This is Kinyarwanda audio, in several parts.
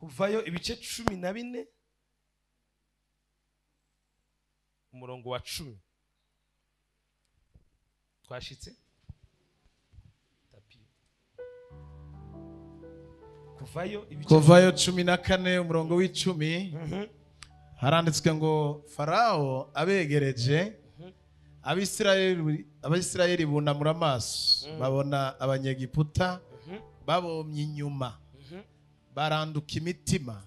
Kuvayo ibice 14 umurongo wa 10. Twashitse Kuvayo ibice Kuvayo 14 umurongo w'10. Haranditswe ngo Farao abegereje Abisirayeli bunamura amaso babona Abanyegiputa babomye inyuma baranduka imitima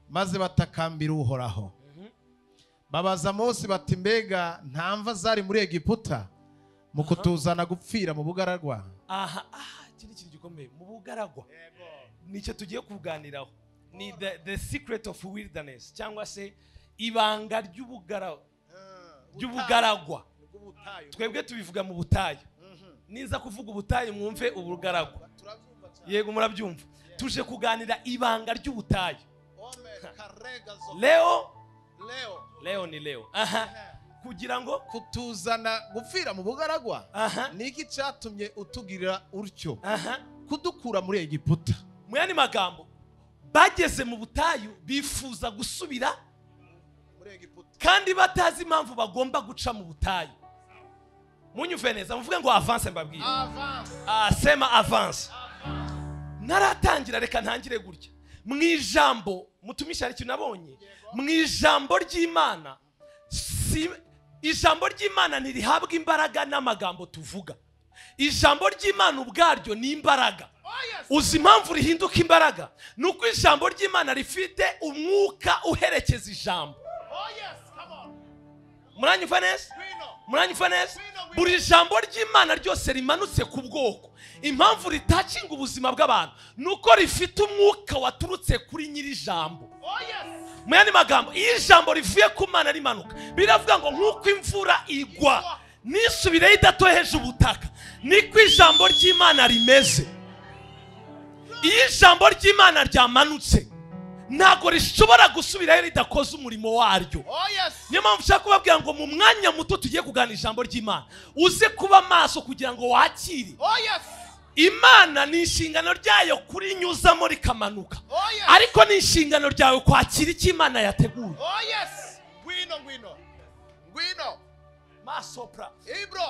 maze batakambira Uhoraho. Babaza Mose bati mbega nta mva zari muri Egiputa mu kutuzana gupfira mu bugaragwa? Aha, iki ni ikintu gikomeye, mu bugaragwa nicyo tugiye kuganiraho, ni the secret of wilderness cyangwa se ibanga ry'ubugaragwa. Twebwe tubivuga mu butayu, niza kuvuga ubutayu mwumve ubugaragwa. Yego murabyumva. Tuje kuganira ibanga ry'ubutayu. Leo ni Leo. Aha. Kugira ngo kutuzana gupfira mu bugaragwa niki cyatumye utugirira urtyo kudukura muri Egiputa? Mu yandi magambo, bageze mu butayu bifuza gusubira muri Egiputa kandi batazi impamvu bagomba guca mu butayu. Munyumve neza, muvuge ngo avance mbabwire. Avance. Sema avance. Naratangira, reka ntangire gutya. Mu ijambo mutumisha hari ikintu nabonye. Mu ijambo ry'Imana, si ijambo ry'Imana ntirihabwa imbaraga n'amagambo tuvuga. Ijambo ry'Imana ubwaryo ni imbaraga. Uzi impamvu rihinduka imbaraga? Nuko ijambo ry'Imana rifite umwuka uherekeza ijambo. Muranyumva neza? Muranyumva neza? Buri jambo ry'Imana ryose rimanutse ku bwoko, impamvu ritakinga ubuzima bw'abantu nuko rifite umwuka waturutse kuri nyiri jambo. Mu yandi magambo, iyo ijambo rivuye ku Mana rimanuka, biravuga ngo nk'uko imvura igwa nisubire idatoheje ubutaka, niko ijambo ry'Imana rimeze. Iyo ijambo ry'Imana ryamanutse ntabwo rishobora gusubirayo ridakoze umurimo waryo. Niyo mpamvu nshaka kubabwira ngo mu mwanya muto tugiye kuganira ijambo ry'Imana, uze kuba maso kugira ngo wakire. Imana ni inshingano ryayo kurinyuzamo rikamanuka, ariko ni inshingano ryawe kwakira icyo Imana yateguye.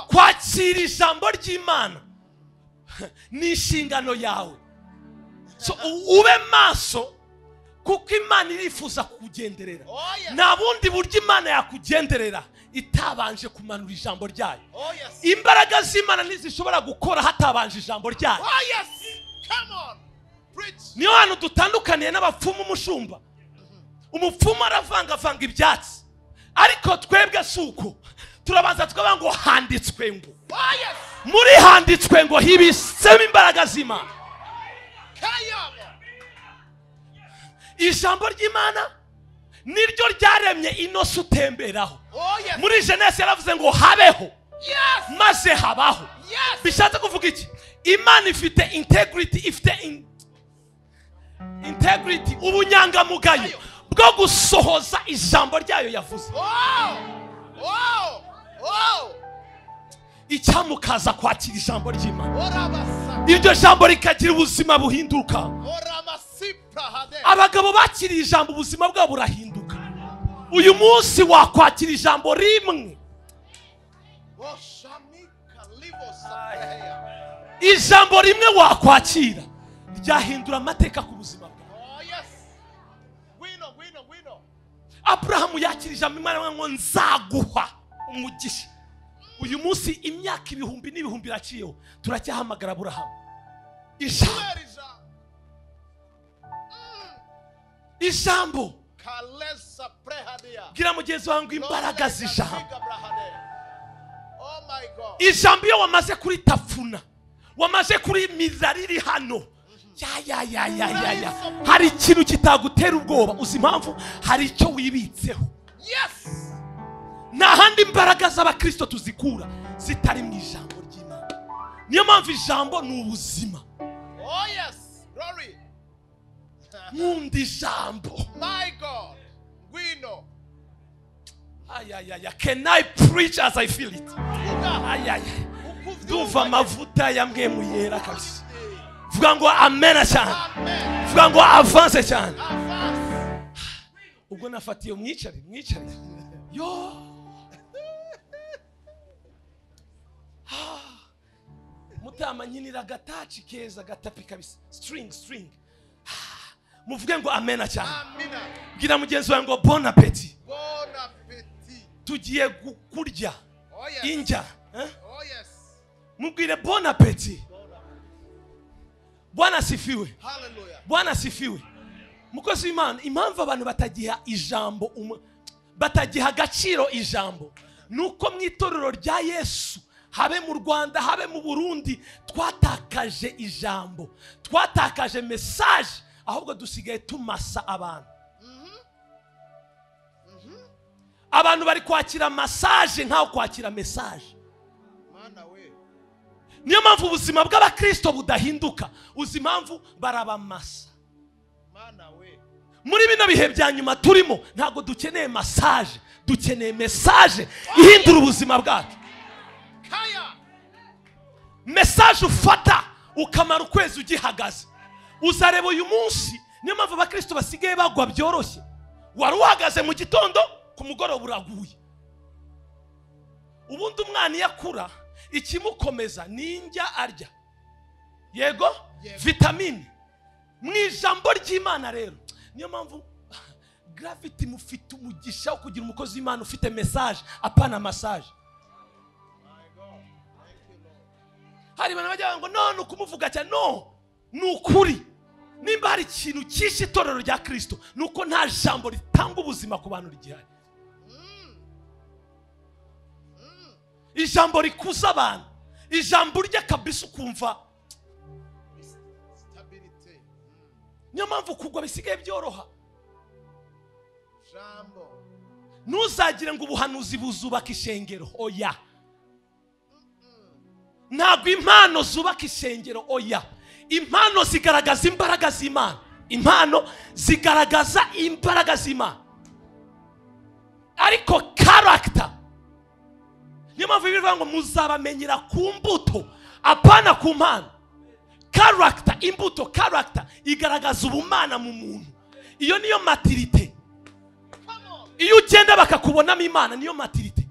Kwakira ijambo ry'Imana ni inshingano yawe. So ube maso kuko Imana irifuza kukugenderera. Nta bundi buryo Imana yakugenderera itabanje kumanura ijambo ryayo. Imbaraga z'Imana ntizishobora gukora hatabanje ijambo ryayo. Niyo hantu dutandukaniye n'abapfumu. Umushumba, umupfumu aravangavanga ibyatsi, ariko twebwe si uko. Turabanza tukavuga ngo handitswe ngo, muri handitswe ngo hibitsemo imbaraga z'Imana. Ijambo ry'Imana niryo ryaremye inosi utemberaho. Muri Genese yaravuze ngo habeho, maze habaho. Bishatse kuvuga iki? Imana ifite integrity, ifite integrity, ubunyangamugayo bwo gusohoza ijambo ryayo yavuze. Icyamukaza kwakira ijambo ry'Imana, iryo jambo rikagira ubuzima buhinduka. Abagabo bakiriye ijambo ubuzima bwabo burahinduka. Uyu munsi wakwakira ijambo rimwe, ijambo rimwe wakwakira ryahindura amateka ku buzima bwawe. Abrahamu yakira ijambo Imana ngo nzaguha umugisha. Uyu munsi imyaka ibihumbi n'ibihumbi iraciyeho, turacyahamagara Aburahamu. Ijambo gira mugenzi wangu imbaraga z'ijambo. Ijambo iyo wamaze kuritafuna, wamaze kurimiza riri hano, ya hari ikintu kitagutera ubwoba. Uzi impamvu? Hari icyo wibitseho. Nta handi imbaraga z'abakristo tuzikura zitari mu ijambo ry'Imana. Niyo mpamvu ijambo ni ubuzima. Nkunda ijambo. My God, ngwino. Ayayaya, can I preach as I feel it? Ayaya, ndumva amavuta yamwe muyera kabisa. Vuga ngo amen cyane. Vuga ngo avance cyane. Ubwo nafatiye mwicare mwicare. Yo. Mutama nkinira gatachi keza gatapi kabisa. String string. Muvuge ngo amena cyane. Amina. Bwira mugenzi wawe ngo bon appétit. Bon appétit. Tugiye kurya. Oh yes. Injya. Oh yes. Mubwire bon appétit. Bwana sifiwe. Hallelujah. Bwana sifiwe. Mukozi w'Imana, impamvu abantu batagiha ijambo batagiha agaciro ijambo nuko mu itorero rya Yesu, habe mu Rwanda habe mu Burundi, twatakaje ijambo, twatakaje message, ahubwo dusigaye tumasa abantu. Abantu bari kwakira massage nkaho kwakira message. Mana we. Niyo mpamvu ubuzima bw'abakristo budahinduka. Uzi impamvu? Barabamasa. Mana we. Muri bino bihe bya nyuma turimo ntabwo dukeneye massage, dukeneye message ihindura ubuzima bwacu. Kaya. Message ufata ukamara ukwezi ugihagaze. Uzareba uyu munsi, niyo mpamvu abakristo basigaye bagwa byoroshye. Wari uhagaze mu gitondo, ku mugoroba uraguye. Ubundi umwana iyo akura ikimukomeza ni indya arya. Yego, vitamine. Mu ijambo ry'Imana rero, niyo mpamvu Gravity mufite umugisha wo kugira umukozi w'Imana ufite message, apana massage. Hari abantu bajya ngo no nukumuvuga cyane, no nukuri. Nimba hari ikintu cyishe itorero rya Kristo nuko nta jambo ritanga ubuzima ku bantu rigihari. Ijambo rikuza abantu, ijambo urya kabisa ukumva stability. Niyo mpamvu kugwa bisigaye byoroha. Jambo. Ntuzagire ngo ubuhanuzi buzubaka ishengero, oya. Ntabwo impano zubaka ishengero, oya. Impano zigaragaza imbaraga z'Imana. Impano zigaragaza imbaraga z'Imana. Ariko character, niyo mpamvu bivuga ngo muzabamenyera ku mbuto, apana ku mpano. Character, imbuto, character igaragaza ubumana mu muntu. Iyo niyo maturité. Iyo ugenda bakakubonamo Imana niyo maturité.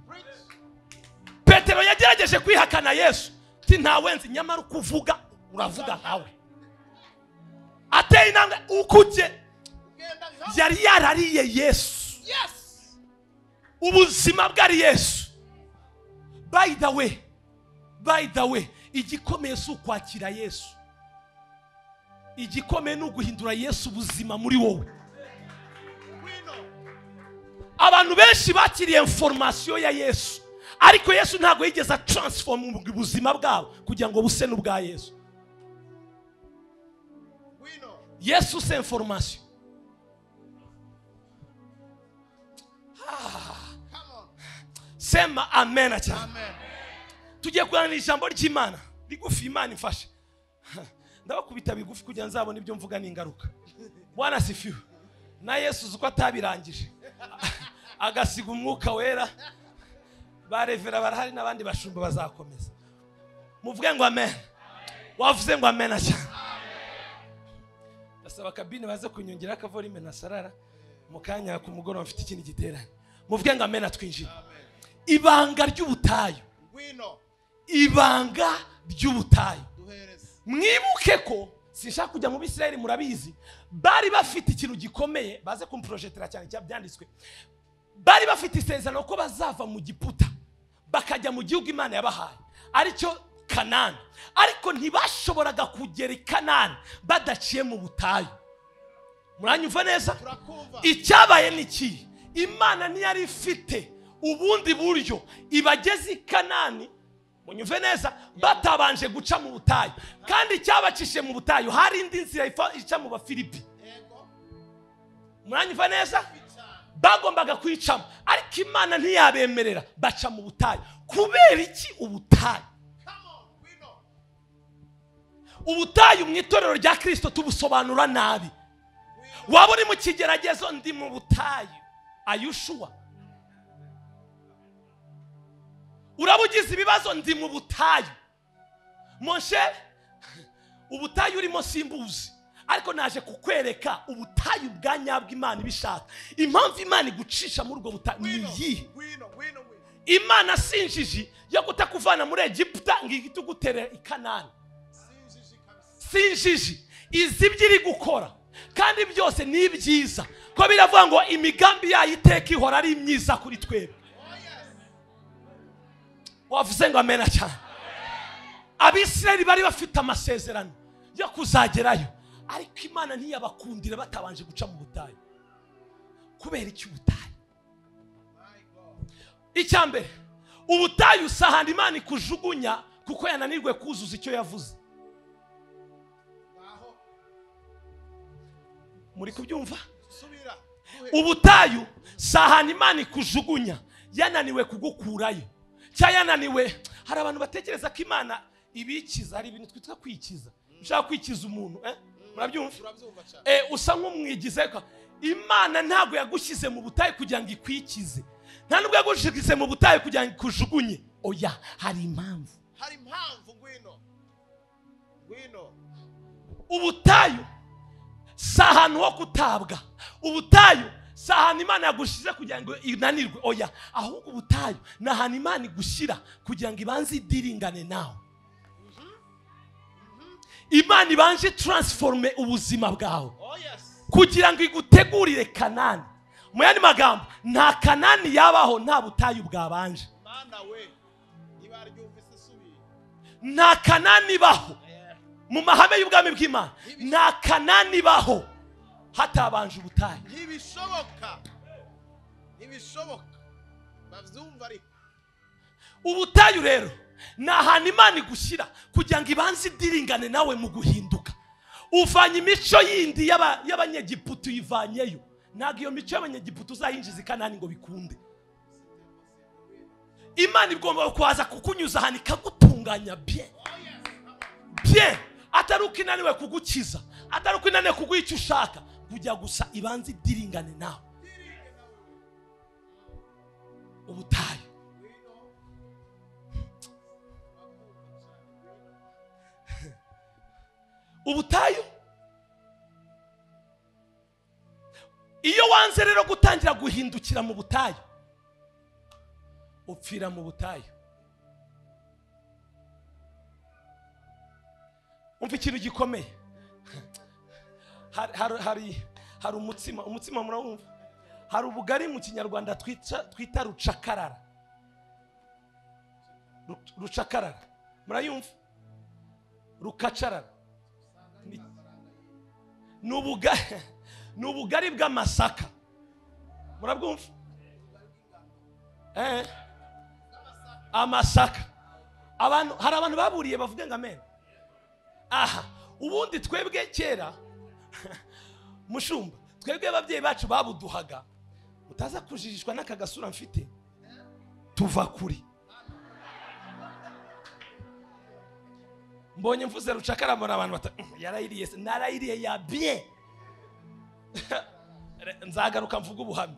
Petero yagerageje kwihakana Yesu, ati ntawenzi, nyamara ukuvuga uravuga nkawe. Ateye intambwe ukujye, yari yarariye Yesu. Yes. Ubuzima bwari Yesu. By the way, by the way, igikomeye si ukwakira Yesu. Igikomeye ni uguhindura Yesu ubuzima muri wowe. Abantu benshi bakiriye information ya Yesu, ariko Yesu ntabwo yigeze transform ubuzima bwabo kugira ngo buse n'ubwa Yesu. Yesu c'est information. Sema amen cyane. Amen. Tugiye kuganira ijambo ry'Imana rigufi. Imana imfashe. Ndabakubita bigufi kugira nzabone ibyo mvuga n'ingaruka. Bwana sifiwe. Na Yesu uko atabirangije agasiga umwuka wera, barevera barahari n'abandi bashumba bazakomeza. Muvuge ngo amen. Wavuze ngo amen cyane. Ndasaba kabine baze kunyongera akavolume na sarara mu kanya ku mugoroba mfite ikindi giterane. Muvuge ngo amen twinjire. Ibanga ry'ubutayu. Ibanga ry'ubutayu. Mwibuke ko sinshaka kujya mu Bisirayeli, murabizi bari bafite ikintu gikomeye, baze kumprojetera cyane cyanditswe. Bari bafite isezerano ko bazava mu Giputa bakajya mu gihugu Imana yabahaye aricyo Kanani, ariko ntibashoboraga kugera i Kanani badaciye mu butayu. Muranyumva neza? Icyabaye ni iki? Imana ntiyari ifite ubundi buryo ibageze i Kanani, munyumve neza, batabanje guca mu butayu. Kandi icyabacishije mu butayu hari indi nzira ica mu Bafilipi. Muranyumva neza? Bagombaga kwicamo, ariko Imana ntiyabemerera baca mu butayu. Kubera iki ubutayu? Ubutayu mu itorero rya Kristo tubusobanura nabi. Waba uri mu kigeragezo, ndi mu butayu. Ayushuwa. Urabugize ibibazo, ndi mu butayu. Mon cher, ubutayu urimo simbuzi, Ariko naje kukwereka ubutayu bwa nyabwo Imana ibishaka. Impamvu Imana igucisha muri ubwo butayu ni iyihe? Imana si injiji yo kutakuvana muri Egiputa ngo ihite igutere i Kanani. Si injiji, izi ibyo iri gukora kandi byose ni byiza, ko biravuga ngo imigambi yayo iteka ihora ari myiza kuri twebwe. Wavuze ngo amena cyane. Abisirayeli bari bafite amasezerano yo kuzagerayo, ariko Imana ntiyabakundira batabanje guca mu butayu. Kubera iki ubutayu? Icya mbere, ubutayu si ahantu Imana ikujugunya kuko yananirwe kuzuza icyo yavuze. Muri kubyumva? Ubutayu si ahantu Imana ikujugunya yananiwe kugukurayo, cyangwa yananiwe. Hari abantu batekereza ko Imana ibikiza, hari ibintu twitwa kwikiza. Ushaka kwikiza umuntu, murabyumva? Usa nk'umwigiza. Imana ntabwo yagushyize mu butayu kugira ngo ikwikize, nta nubwo yagushyize mu butayu kugira ngo ikujugunye. Oya, hari impamvu. Hari impamvu. Ngwino, ngwino. Ubutayu si ahantu ho kutabwa. Ubutayu si ahantu Imana yagushyize kugira ngo inanirwe. Oya, ahubwo ubutayu ni ahantu Imana igushyira kugira ngo ibanze idiringane nawe. Imana ibanje transforme ubuzima bwawe kugira ngo igutegurire Kanani. Mu yandi magambo, nta Kanani yabaho nta butayu bwabanje. Nta Kanani ibaho mu mahame y'ubwami bw'Imana. Nta Kanani ibaho hatabanje ubutayu. Ntibishoboka, ntibishoboka. Bavyumva ariko. Ubutayu rero ni ahantu Imana igushyira kugira ngo ibanze idiringane nawe mu guhinduka. Uvanye imico yindi y'abanyegiputa uyivanyeyo. Ntabwo iyo mico y'abanyegiputa uzayinjiza i Kanani ngo bikunde. Imana igomba kuza kukunyuza ahantu ikagutunganya bien bien, atari uko inaniwe kugukiza, atari uko inaniwe kuguha icyo ushaka, kujya gusa ibanze idiringane nawe. Ubutayu. Ubutayu iyo wanze rero gutangira guhindukira mu butayu, upfira mu butayu. Umva ikintu gikomeye. Hari umutsima, umutsima murawumva? Hari ubugari mu Kinyarwanda twita rucakarara. Rucakarara murayumva? Rukacarara ni ubugari bw'amasaka. Murabwumva? Amasaka. Abantu, hari abantu baburiye bavuga ngo amen. Aha, ubundi twebwe kera mushumba, twebwe ababyeyi bacu babuduhaga, utaza kujijishwa n'aka gasura mfite, tuva kuri. Mbonye mvuze rucakara mbona abantu bata yarayiriye, narayiriye ya bien. Nzagaruka mvuga ubuhamya.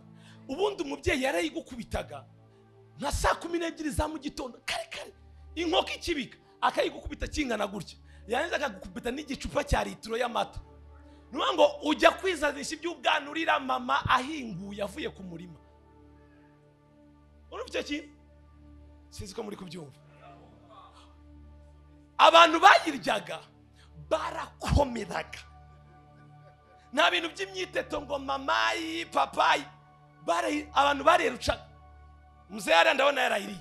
Ubundi umubyeyi yarayigukubitaga nka saa 12 za mu gitondo kare kare, inkoko ikibika akayigukubita kingana gutya, yarangiza akagukubita n'igicupa cya litiro y'amata. Nuvuga ngo ujya kwizanisha iby'ubwanurira mama ahinguye avuye ku murima. Urumva icyo kintu? Sinzi ko muri kubyumva. Abantu bayiryaga barakomeraga. Nta bintu by'imyiteto ngo mamayi papayi, abantu barerucaga. Mzee yari ndabona yarayiriye.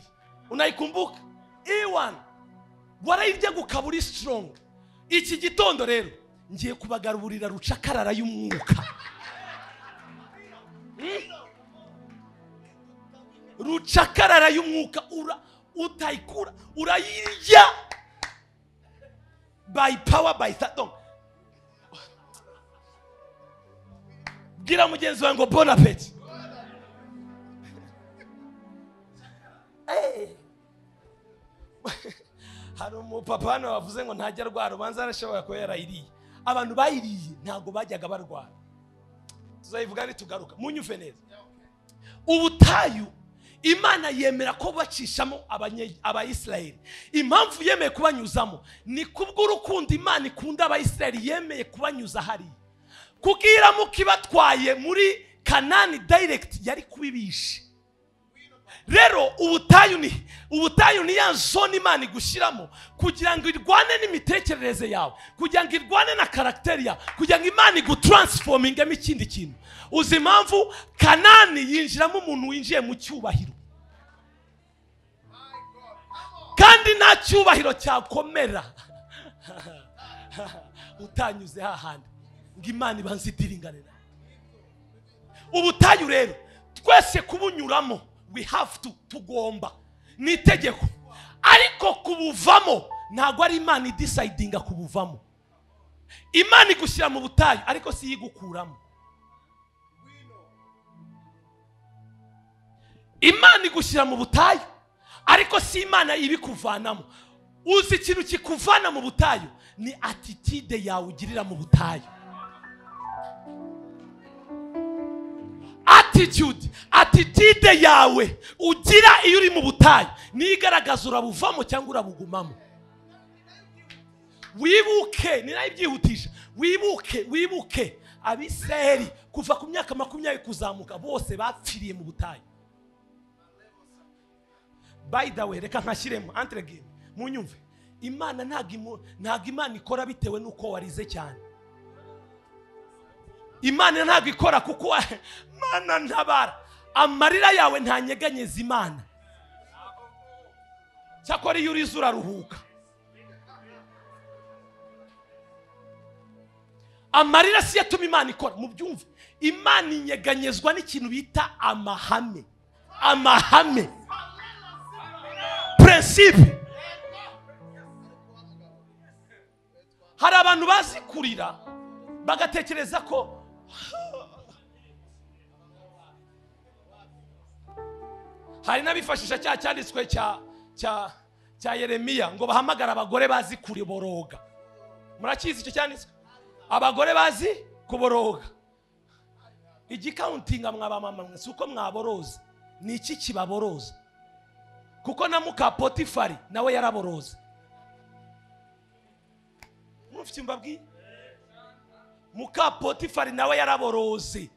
Unayikumbuka? Iwan warayirya gukaba uri strong. Iki gitondo rero ngiye kubagaruburira rucakarara y'umwuka. Rucakarara y'umwuka utayikura urayirya by power, by that. Bwira mugenzi wawe ngo bon appetit. Hari umupapa hano wavuze ngo ntajya arwara, ubanza arashobora kuba yarayiriye. Abantu bayiriye ntabwo bajyaga barwara. Tuzayivuga nitugaruka, munyuve neza. Ubutayu Imana yemera ko bacishamo Abayisiraheli. Impamvu yemeye kubanyuzamo ni kubw'urukundo Imana ikunda Abayisiraheli, yemeye kubanyuza hariya. Kuko iramuka ibatwaye muri Kanani direct yari kubibisha. Rero ubutayu ni ya zone Imana igushyiramo kugira ngo irwane n'imitekerereze yawe, kugira ngo irwane na karagiteri yawe, kugira ngo Imana igutransformingemo ikindi kintu. Uzi impamvu Kanani yinjiramo umuntu winjiye mu cyubahiro, kandi nta cyubahiro cyakomera utanyuze hahandi ngo Imana ibanze idiringanira. Ubutayu rero twese kubunyuramo, we have to, tugomba, ni itegeko. Ariko kubuvamo ntabwo ari Imana idecidinga kubuvamo. Imana igushyira mu butayu ariko si yigukuramo. Imana igushyira mu butayu ariko si Imana ibikuvanamo. Uzi ikintu kikuvana mu butayu ni attitude yawe ugirira mu butayu. Attitude yawe ugira iyo uri mu butayu niyo igaragaza urabuvamo cyangwa urabugumamo. Wibuke, ni nayo ibyihutisha. Wibuke Abisirayeli kuva ku myaka 20 kuzamuka bose bapfiriye mu butayu. By the way, reka nkashyiremo entre game munyumve. Imana ntabwo Imana ikora bitewe nuko warize cyane. Imana ntabwo ikora kuko Mana ntabara. Amarira yawe ntanyeganyeza Imana. Cyakora iyo urize uraruhuka. Amarira si yatuma Imana ikora. Mubyumve, Imana inyeganyezwa n'ikintu bita amahame. Amahame, principe. Hari abantu bazi kurira bagatekereza ko hari n'abifashisha cya cyanditswe cya Yeremiya ngo bahamagara abagore bazi kuriboroga. Murakizi icyo cyanditswe? Abagore bazi kuboroga. Igikauntinga mwaba mama si uko mwaboroza, ni iki kibaboroza? Kuko na muka Potifari nawe yaraboroza. Mufite mbabwi? Muka Potifari nawe yaraboroze,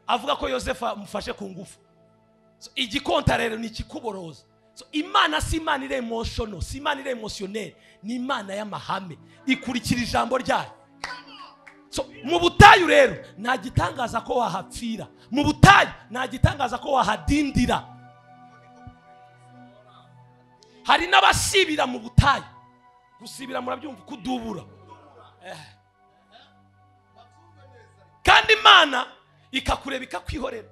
avuga ko Yosefa amufashe ku ngufu. So, igikonta rero ni ikikuboroza. So, Imana si Imana iri emotional, si Imana iri emotionnel, ni Imana y'amahame ikurikira ijambo ryayo. So, mu butayu rero nta gitangaza ko wahapfira. Mu butayu nta gitangaza ko wahadindira. Hari n'abasibira mu butayu. Gusibira murabyumva, kudubura. Kandi Imana ikakureba ikakwihorera.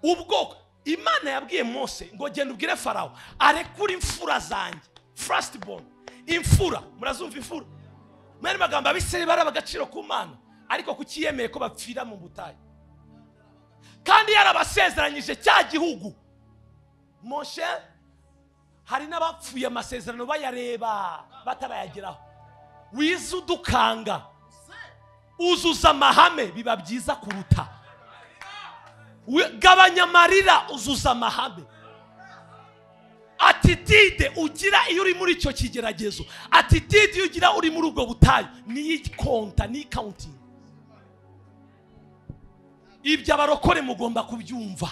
Ubwoko Imana yabwiye Mose ngo genda ubwire Farawo arekure imfura zanjye, first born, imfura. Murazumva imfura? Mwene magambo Abisirayeli bari abagaciro ku Mana, ariko kuki yemeye ko bapfira mu butayu? Kandi yarabasezeranyije cya gihugu. Moshe, hari n'abapfuye amasezerano bayareba batarayageraho. Wize udukanga, uzuza amahame, biba byiza kuruta. Gabanya amarira, uzuza amahame. Attitude ugira iyo uri muri icyo kigeragezo, attitude ugira uri muri ubwo butayu, niyo konta, ni counting. Ibyo abarokore mugomba kubyumva.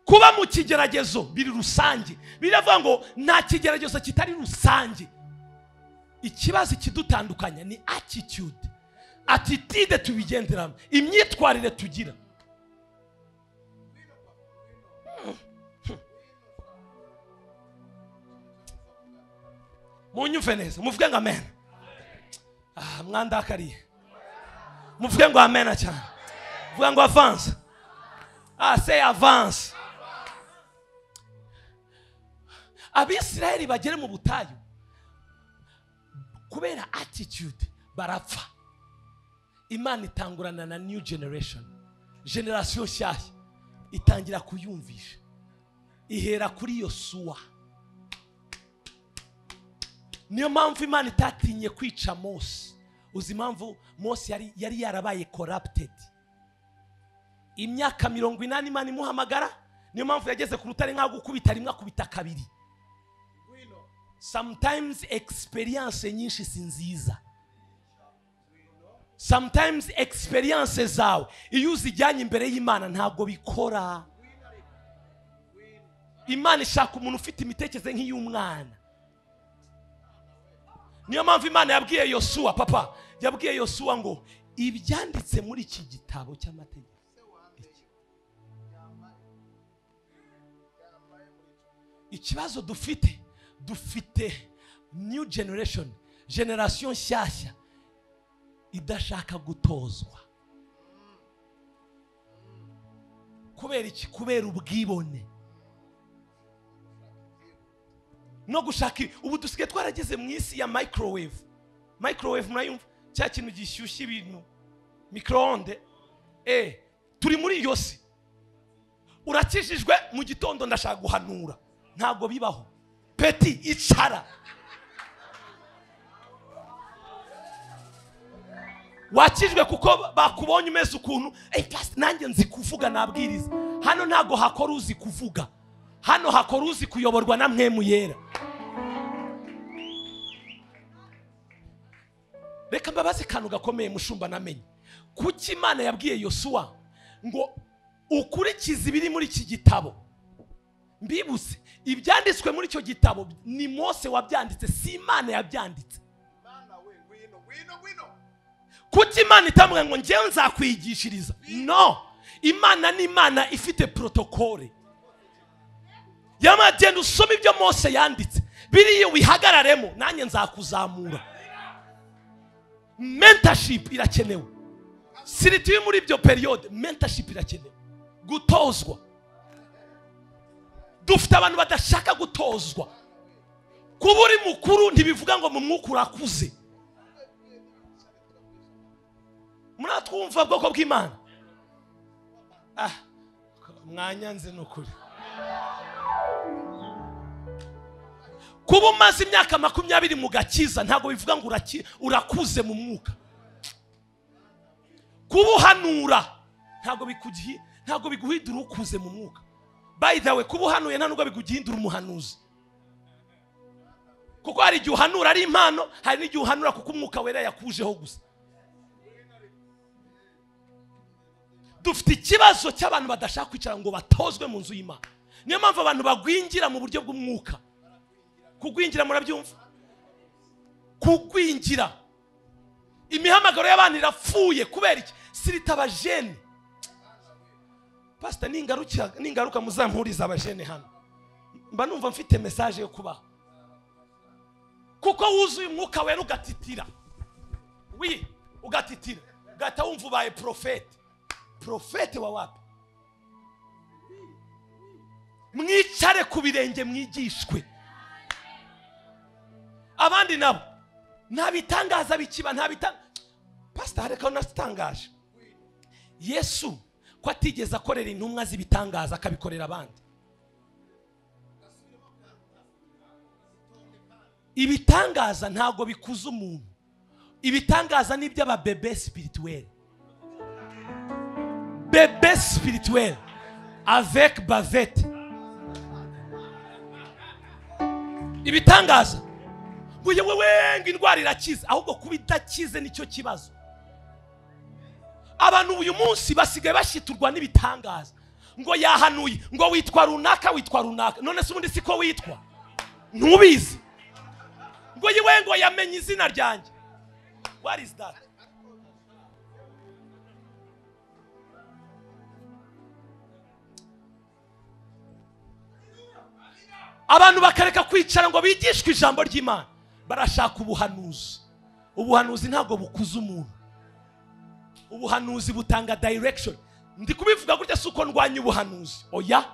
Kuba mu kigeragezo biri rusange. Biravuga ngo nta kigeragezo kitari rusange. Ikibazo kidutandukanya ni attitude. Attitude tubigenderamo, imyitwarire tugira. Munyumve neza, muvuge ngo amen. Mwandakariye. Muvuge ngo amen cyane. Vuga ngo avance. Say avance. Abisirayeli bagere mu butayu kubera attitude barapfa. Imana itangurana na new generation, generation nshyashya itangira kuyumvisha, ihera kuri Yosuwa. Niyo mpamvu Imana itatinye kwica Mose. Uzi impamvu Mose yari yarabaye corrupted? Imyaka 80 Imana imuhamagara, niyo mpamvu yageze ku rutare nka gukubita rimwe akubita kabiri. Sometimes experience nyinshi si nziza. Sometimes experience zawe iyo uzijyanye imbere y'Imana ntabwo bikora. Imana ishaka umuntu ufite imitekerereze nk'iy'umwana. Niyo mpamvu Imana yabwiye Yosuwa, papa yabwiye Yosuwa ngo ibyanditse muri iki gitabo cy'amategeko. Ikibazo dufite, dufite new generation, generation nshyashya idashaka gutozwa. Kubera iki? Kubera ubwibone no gushaka. Ubu dusigaye twarageze mu isi ya microwave. Microwave murayumva, cya kintu gishyushya ibintu, micro-onde. Turi muri iyo si. Urakijijwe mu gitondo ndashaka guhanura, ntabwo bibaho. Peti icara. Wakijwe kuko bakubonye umeze ukuntu, nanjye nzi kuvuga nabwiriza. Hano ntago hakora uzi kuvuga, hano hakora uzi kuyoborwa na Mpwemu Yera. Reka mbabaze kantu gakomeye mushumba namenye. Kuki Imana yabwiye Yosuwa ngo ukurikize ibiri muri iki gitabo? Mbibutse, ibyanditswe muri icyo gitabo ni Mose wabyanditse, si Imana yabyanditse. Kuki Imana itamubwira ngo njyewe nzakwigishiriza? No, Imana ni Imana ifite protokole. Yamagenda usome ibyo Mose yanditse, biriya wihagararemo, nanjye nzakuzamura. Mentorship irakenewe. Sirituye muri ibyo periode, mentorship irakenewe. Gutozwa. Dufite abantu badashaka gutozwa. Kuba uri mukuru ntibivuga ngo mu mwuka urakuze. Muratwumva bwoko bw'Imana? Mwanyanze nukuri. Kuba umaze imyaka 20 mu gakiza ntabwo bivuga ngo urakuze mu mwuka. Kuba uhanura ntabwo biguhindura ukuze mu mwuka. By the way, kuba uhanuye nta nubwo biguhindura umuhanuzi. Kuko hari igihe uhanura ari impano, hari n'igihe uhanura kuko umwuka wera yakujeho gusa. Dufite ikibazo cy'abantu badashaka kwicara ngo batozwe mu nzu y'Imana. Niyo mpamvu abantu bagwingira mu buryo bw'umwuka. Kugwingira murabyumva? Kugwingira. Imihamagaro y'abantu irapfuye kubera iki? Sirita abajene. Pastor, ningaruka muzampuriza abajene hano. Mba numva mfite message yo kubaha. Kuko wuzuye umwuka wera ugatitira. Oui, ugatitira. Ugahita wumva ubaye prophète. Profete wa wapi? Mwicare ku birenge mwigishwe. Abandi nabo nta bitangaza bikiba, nta bitangaza. Pastor, hareka natangaje. Yesu ko atigeze akorera intumwa z'ibitangaza akabikorera abandi. Ibitangaza ntago bikuza umuntu. Ibitangaza ni iby'ababebe spirituel. Bébé spirituel avec bavette. Ibitangaza ngo yewe ngo indwara irakiza, ahubwo kuba idakize nicyo kibazo. Abantu uyu munsi basigaye bashiturwa n'ibitangaza. Ngo yahanuye, ngo witwa runaka, witwa runaka. None se ubundi siko witwa? Ntubizi. Ngo yewe ngo yamenye izina ryanjye. What is that? Abantu bakareka kwicara ngo bigishwe ijambo ry'Imana, barashaka ubuhanuzi. Ubuhanuzi ntabwo bukuza umuntu. Ubuhanuzi butanga direction. Ndi kubivuga gutya si uko ndwanya ubuhanuzi, oya,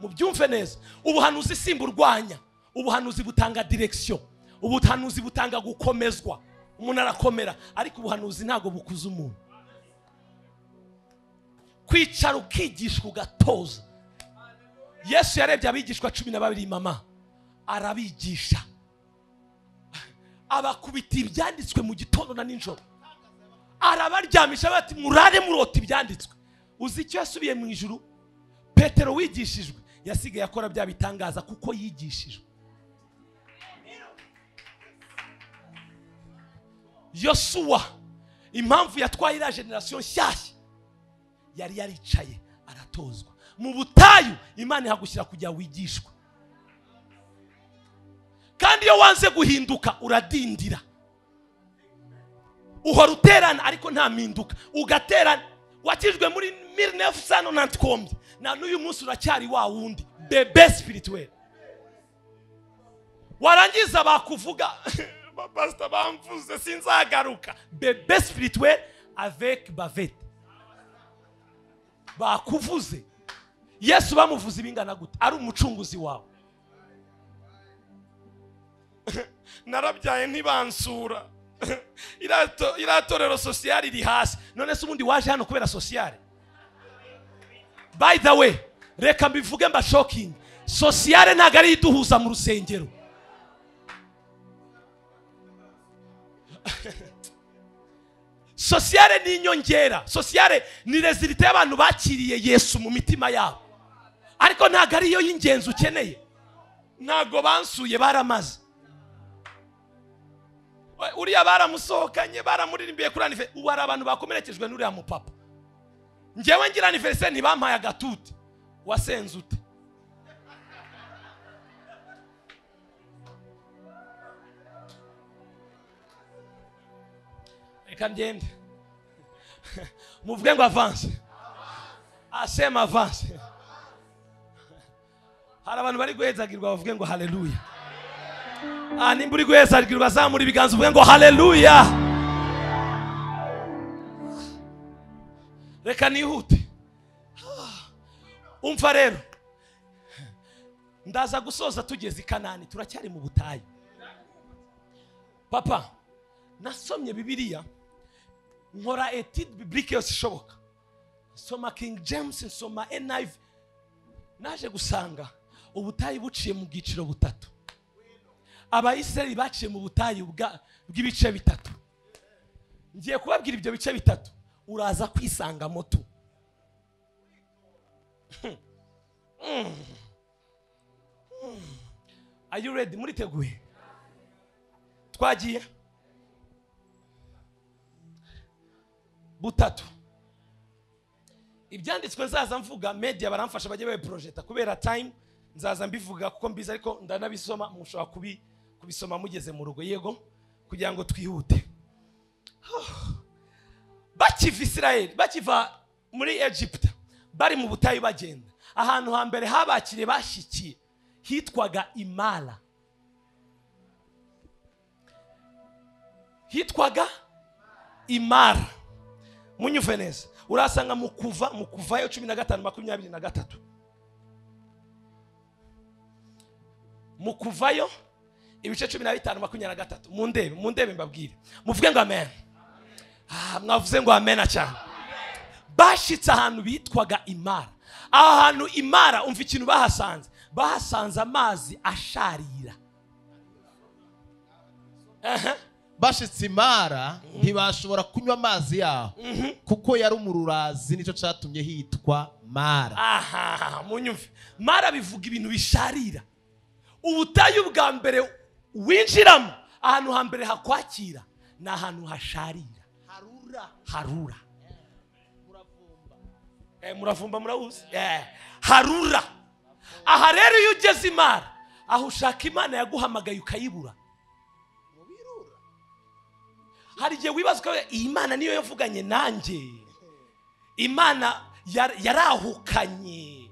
mubyumve neza. Ubuhanuzi simburwanya. Ubuhanuzi butanga direction. Ubuhanuzi butanga gukomezwa, umuntu arakomera, ariko ubuhanuzi ntabwo bukuza umuntu. Kwicara ukigishwa ugatoza. Yesu yarebye abigishwa 12 mama arabigisha, abakubita ibyanditswe mu gitondo na nijoro, arabaryamisha bati murare murota ibyanditswe. Uzi icyo yasubiye mu ijuru? Petero wigishijwe yasigaye akora bya bitangaza kuko yigishijwe. Yosuwa impamvu yatwaye iriya generasiyo nshyashya yari yaricaye aratozwa. Mu butayu Imana ihagushyira kujya wigishwa. Kandi iyo wanze guhinduka uradindira. Uhora uterana ariko nta mpinduka. Ugaterana wakijwe muri 1990 na n'uyu munsi uracyari wa wundi bebe spirituel. Warangiza bakuvuga pastor bamvuze sinzagaruka. Bebe spirituel avec bavette. Bakuvuze. Yesu bamuvuze ibingana gute? Ari umucunguzi wawe. Narabyaye ntibansura. Iratorero sociale iri hasi. None se ubundi waje hano kubera sociale? By the way, reka mbivuge mba shocking. Sociale ntago ari iduhuza mu rusengero. Sociale ni inyongera. Sociale ni resultat y'abantu bakiriye Yesu mu mitima yabo. Ariko ntago ari yo y'ingenzi ukeneye. Ntago bansuye baramaze. Uriya baramusohokanye baramuririmbiye kuri anniversaire. Ubu hari abantu bakomerekejwe n'uriya mupapa. Njyewe ngira anniversaire ntibampaye agatute. Wasenze ute? Reka ngende. Muvuge ngo avance. Asema avance. Hari abantu bari guhezagirwa bavuge ngo haleluya. Nimba uri guhezagirwa zamura ibiganza uvuge ngo haleluya. Reka nihute. Umva rero, ndaza gusoza tugeze i Kanani, turacyari mu butayu. Papa, nasomye Bibiliya nkora etude biblique yose ishoboka. Nsoma King James, nsoma NIV. Naje gusanga ubutayu buciye mu bwiciro butatu. Abayisiraheli baciye mu butayu bw'ibice bitatu. Ngiye kubabwira ibyo bice bitatu, uraza kwisanga moto. Are you ready? Muriteguye? Twagiye butatu. Ibyanditswe nzaza mvuga, media baramfasha bajye babiprojecta kubera time nzaza mbivuga kuko mbizi, ariko ndanabisoma mushobora kubisoma mugeze mu rugo. Yego, kugira ngo twihute. Bakiva Israel, bakiva muri Egypt, bari mu butayu bagenda. Ahantu hambere habakiriye bashikiye hitwaga Imara. Hitwaga Imara. Munyuve neza. Urasanga mu kuvayo 15:23. Mu kuvayo ibice 15:23. Mundebe mbabwire. Muvuge ngo amen. Mwavuze ngo amen cyane. Bashitse ahantu bitwaga Imara. Aho hantu Imara, umva ikintu bahasanze. Bahasanze amazi asharira. Bashitse Imara ntibashobora kunywa amazi yaho kuko yari umururazi, nicyo cyatumye hitwa Mara. Aha, munyumve. Mara bivuga ibintu bisharira. Ubutayu bwa mbere winjiramo, ahantu hambere hakwakira ni ahantu hasharira. Harura. Muravumba murawuzi. Harura. Aha rero iyo ugeze Imara, aho ushaka Imana yaguhamagaye ukayibura. Hari igihe wibaza ukavuga iyi Imana niyo yavuganye nanjye. Imana yarahukanye.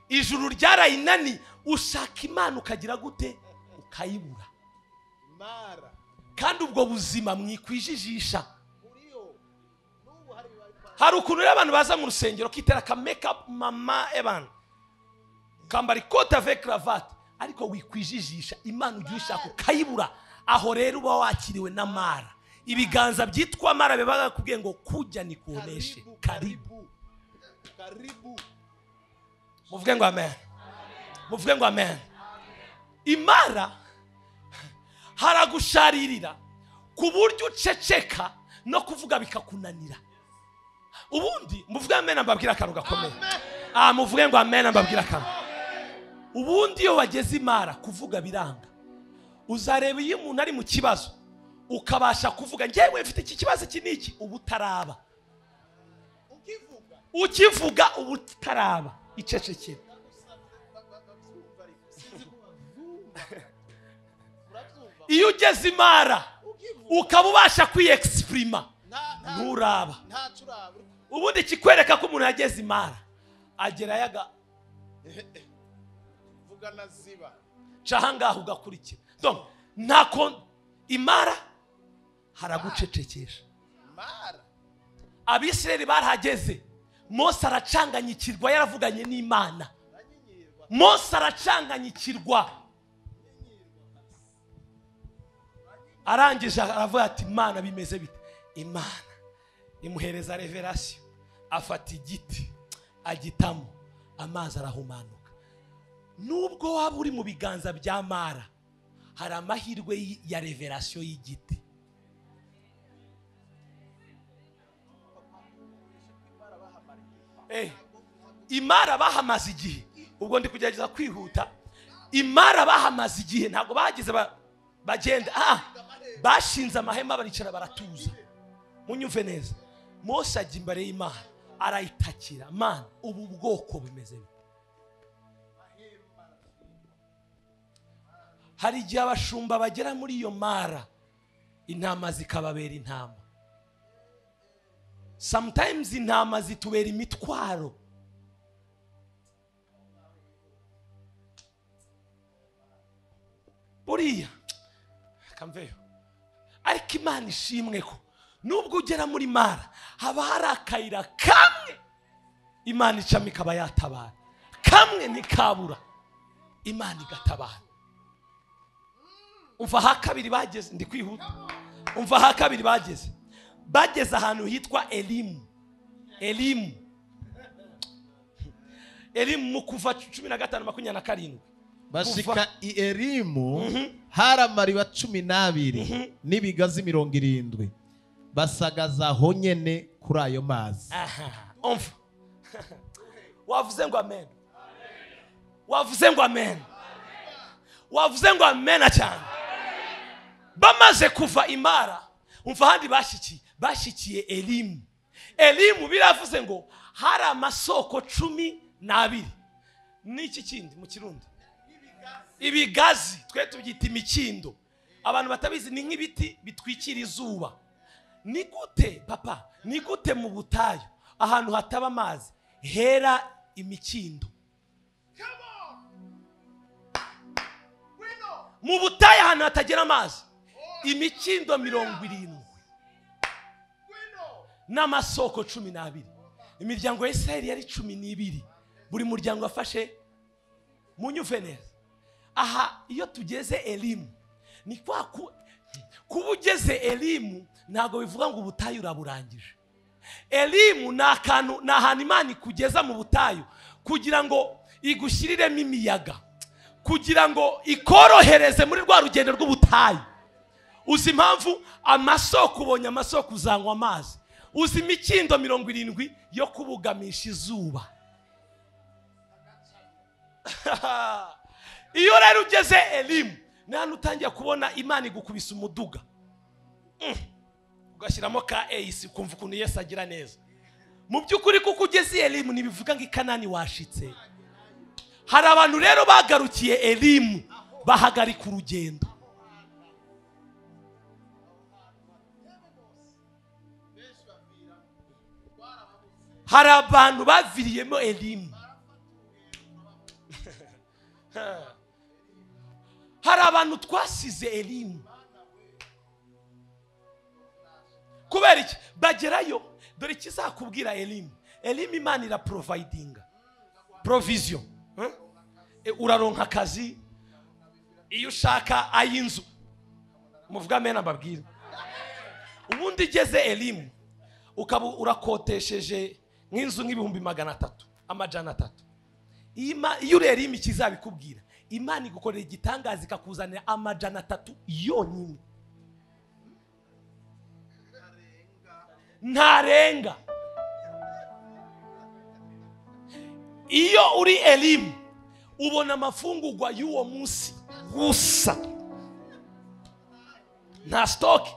Ijuru ryarayinani. Ushaka Imana ukagira gute? Ukayibura. Kandi ubwo buzima mwikwijijisha. Hari ukuntu rero abantu baza mu rusengero kitera ka make up mama ebana, kambara ikote avec cravate, ariko wikwijijisha Imana ugiye ushaka ukayibura. Aho rero uba wakiriwe na Mara. Ibiganza byitwa Mara bibaga kubwiye ngo kujya nikuoneshe. Karibu. Karibu. Muvuge ngo amen. Muvuge ngo amen. Imara haragusharirira ku buryo uceceka no kuvuga bikakunanira. Ubundi muvuge amen mbabwira akantu gakomeye. Muvuge ngo amen mbabwira akantu. Ubundi iyo wageze imara kuvuga biranga. Uzareba iyo umuntu ari mu kibazo ukabasha kuvuga njyewe mfite iki kibazo iki niki, ubu utaraba. Ukivuga ubu utaraba, icecekera. Iyo ugeze imara ukaba ubasha kwiyexprima nturaba. Ubundi kikwereka ko umuntu yageze imara agera yaga vuga ziba cahangaha ugakurikira. Donc ntako imara haragucecekesha. Abisirayeli barahageze, Mose aracanganyikirwa, yaravuganye n'Imana. Mose aracanganyikirwa, arangije aravuga ati Imana bimeze bite? Imana imuhereza revelation, afata igiti agitamo, amazi arahumanuka. Nubwo waba uri mu biganza bya Mara, hari amahirwe ya revelation y'igiti. Imara bahamaze igihe. Ubwo ndi kugerageza kwihuta. Imara bahamaze igihe, ntabwo bagize bagenda, bashinze amahema baricara baratuza. Munyumve neza. Mose ajya imbere y'Imana arayitakira, Mana ubu bwoko bumeze bite? Hari igihe abashumba bagera muri iyo mara, intama zikababera intama. Sometimes intama zitubera imitwaro. Buriya kamveyo. Ariko Imana ishimwe ko nubwo ugera muri mara haba hari akayira kamwe Imana icamo ikaba yatabara. Kamwe ntikabura, Imana igatabara. Umva ha kabiri bageze, ndi kwihuta. Umva ha kabiri bageze, bageze ahantu hitwa Elimu. Elimu, Elimu mu kuva 15:27. Bashika i Elimu hari amariba 12 n'ibigazi 70, basagaza aho nyene kuri ayo mazi. Umva. Wavuze ngo amen. Wavuze ngo amen. Wavuze ngo amen cyane. Bamaze kuva imara, umva handi bashikiye Elimu. Elimu biravuze ngo hari amasoko 12. Niki kindi mu Kirundi? Ibigazi, twe tubyita imikindo. Abantu batabizi ni nk'ibiti bitwikira izuba. Ni gute papa, ni gute mu butayu ahantu hataba amazi hera imikindo? Mu butayu ahantu hatagera amazi, imikindo 70 n'amasoko 12. Imiryango ya Isirayeli yari 12, buri muryango wafashe. Munyumve neza. Aha iyo tugeze Elimu, ni kwa kuba ugeze Elimu ntabwo bivuga ngo ubutayu uraburangije. Elimu ni akantu, ni ahantu Imana ikugeza mu butayu kugira ngo igushyiriremo imiyaga, kugira ngo ikorohereze muri rwa rugendo rw'ubutayu. Uzi impamvu amasoko ubonye amasoko uzanywa amazi. Uzi imikindo 70 yo kubugamisha izuba. Iyo rero ugeze Elimu, ni hano utangiye kubona Imana igukubisa umuduga, ugashyiramo ka AC ukumva ukuntu Yesu agira neza. Mu by'ukuri kuko ugeze Elimu ntibivuga ngo i Kanani washitse. Hari abantu rero bagarukiye Elimu bahagarika urugendo. Hari abantu baviriyemo Elimu. Hari abantu twasize Elimu. Kubera iki? Bagerayo. Dore ikizakubwira Elimu. Elimu Imana ira providinga provision. Uraronka akazi iyo ushaka ay'inzu. Muvuga amen mbabwira. Ubundi igeze Elimu ukaba urakotesheje nk'inzu nk'ibihumbi 300, 300. Iyo uri Elimu ikizabikubwira, Imana igukorera igitangaza ikakuzanira 300 yonyine, ntarenga. Iyo uri Elimu ubona amafungurwa y'uwo munsi gusa, nta stock.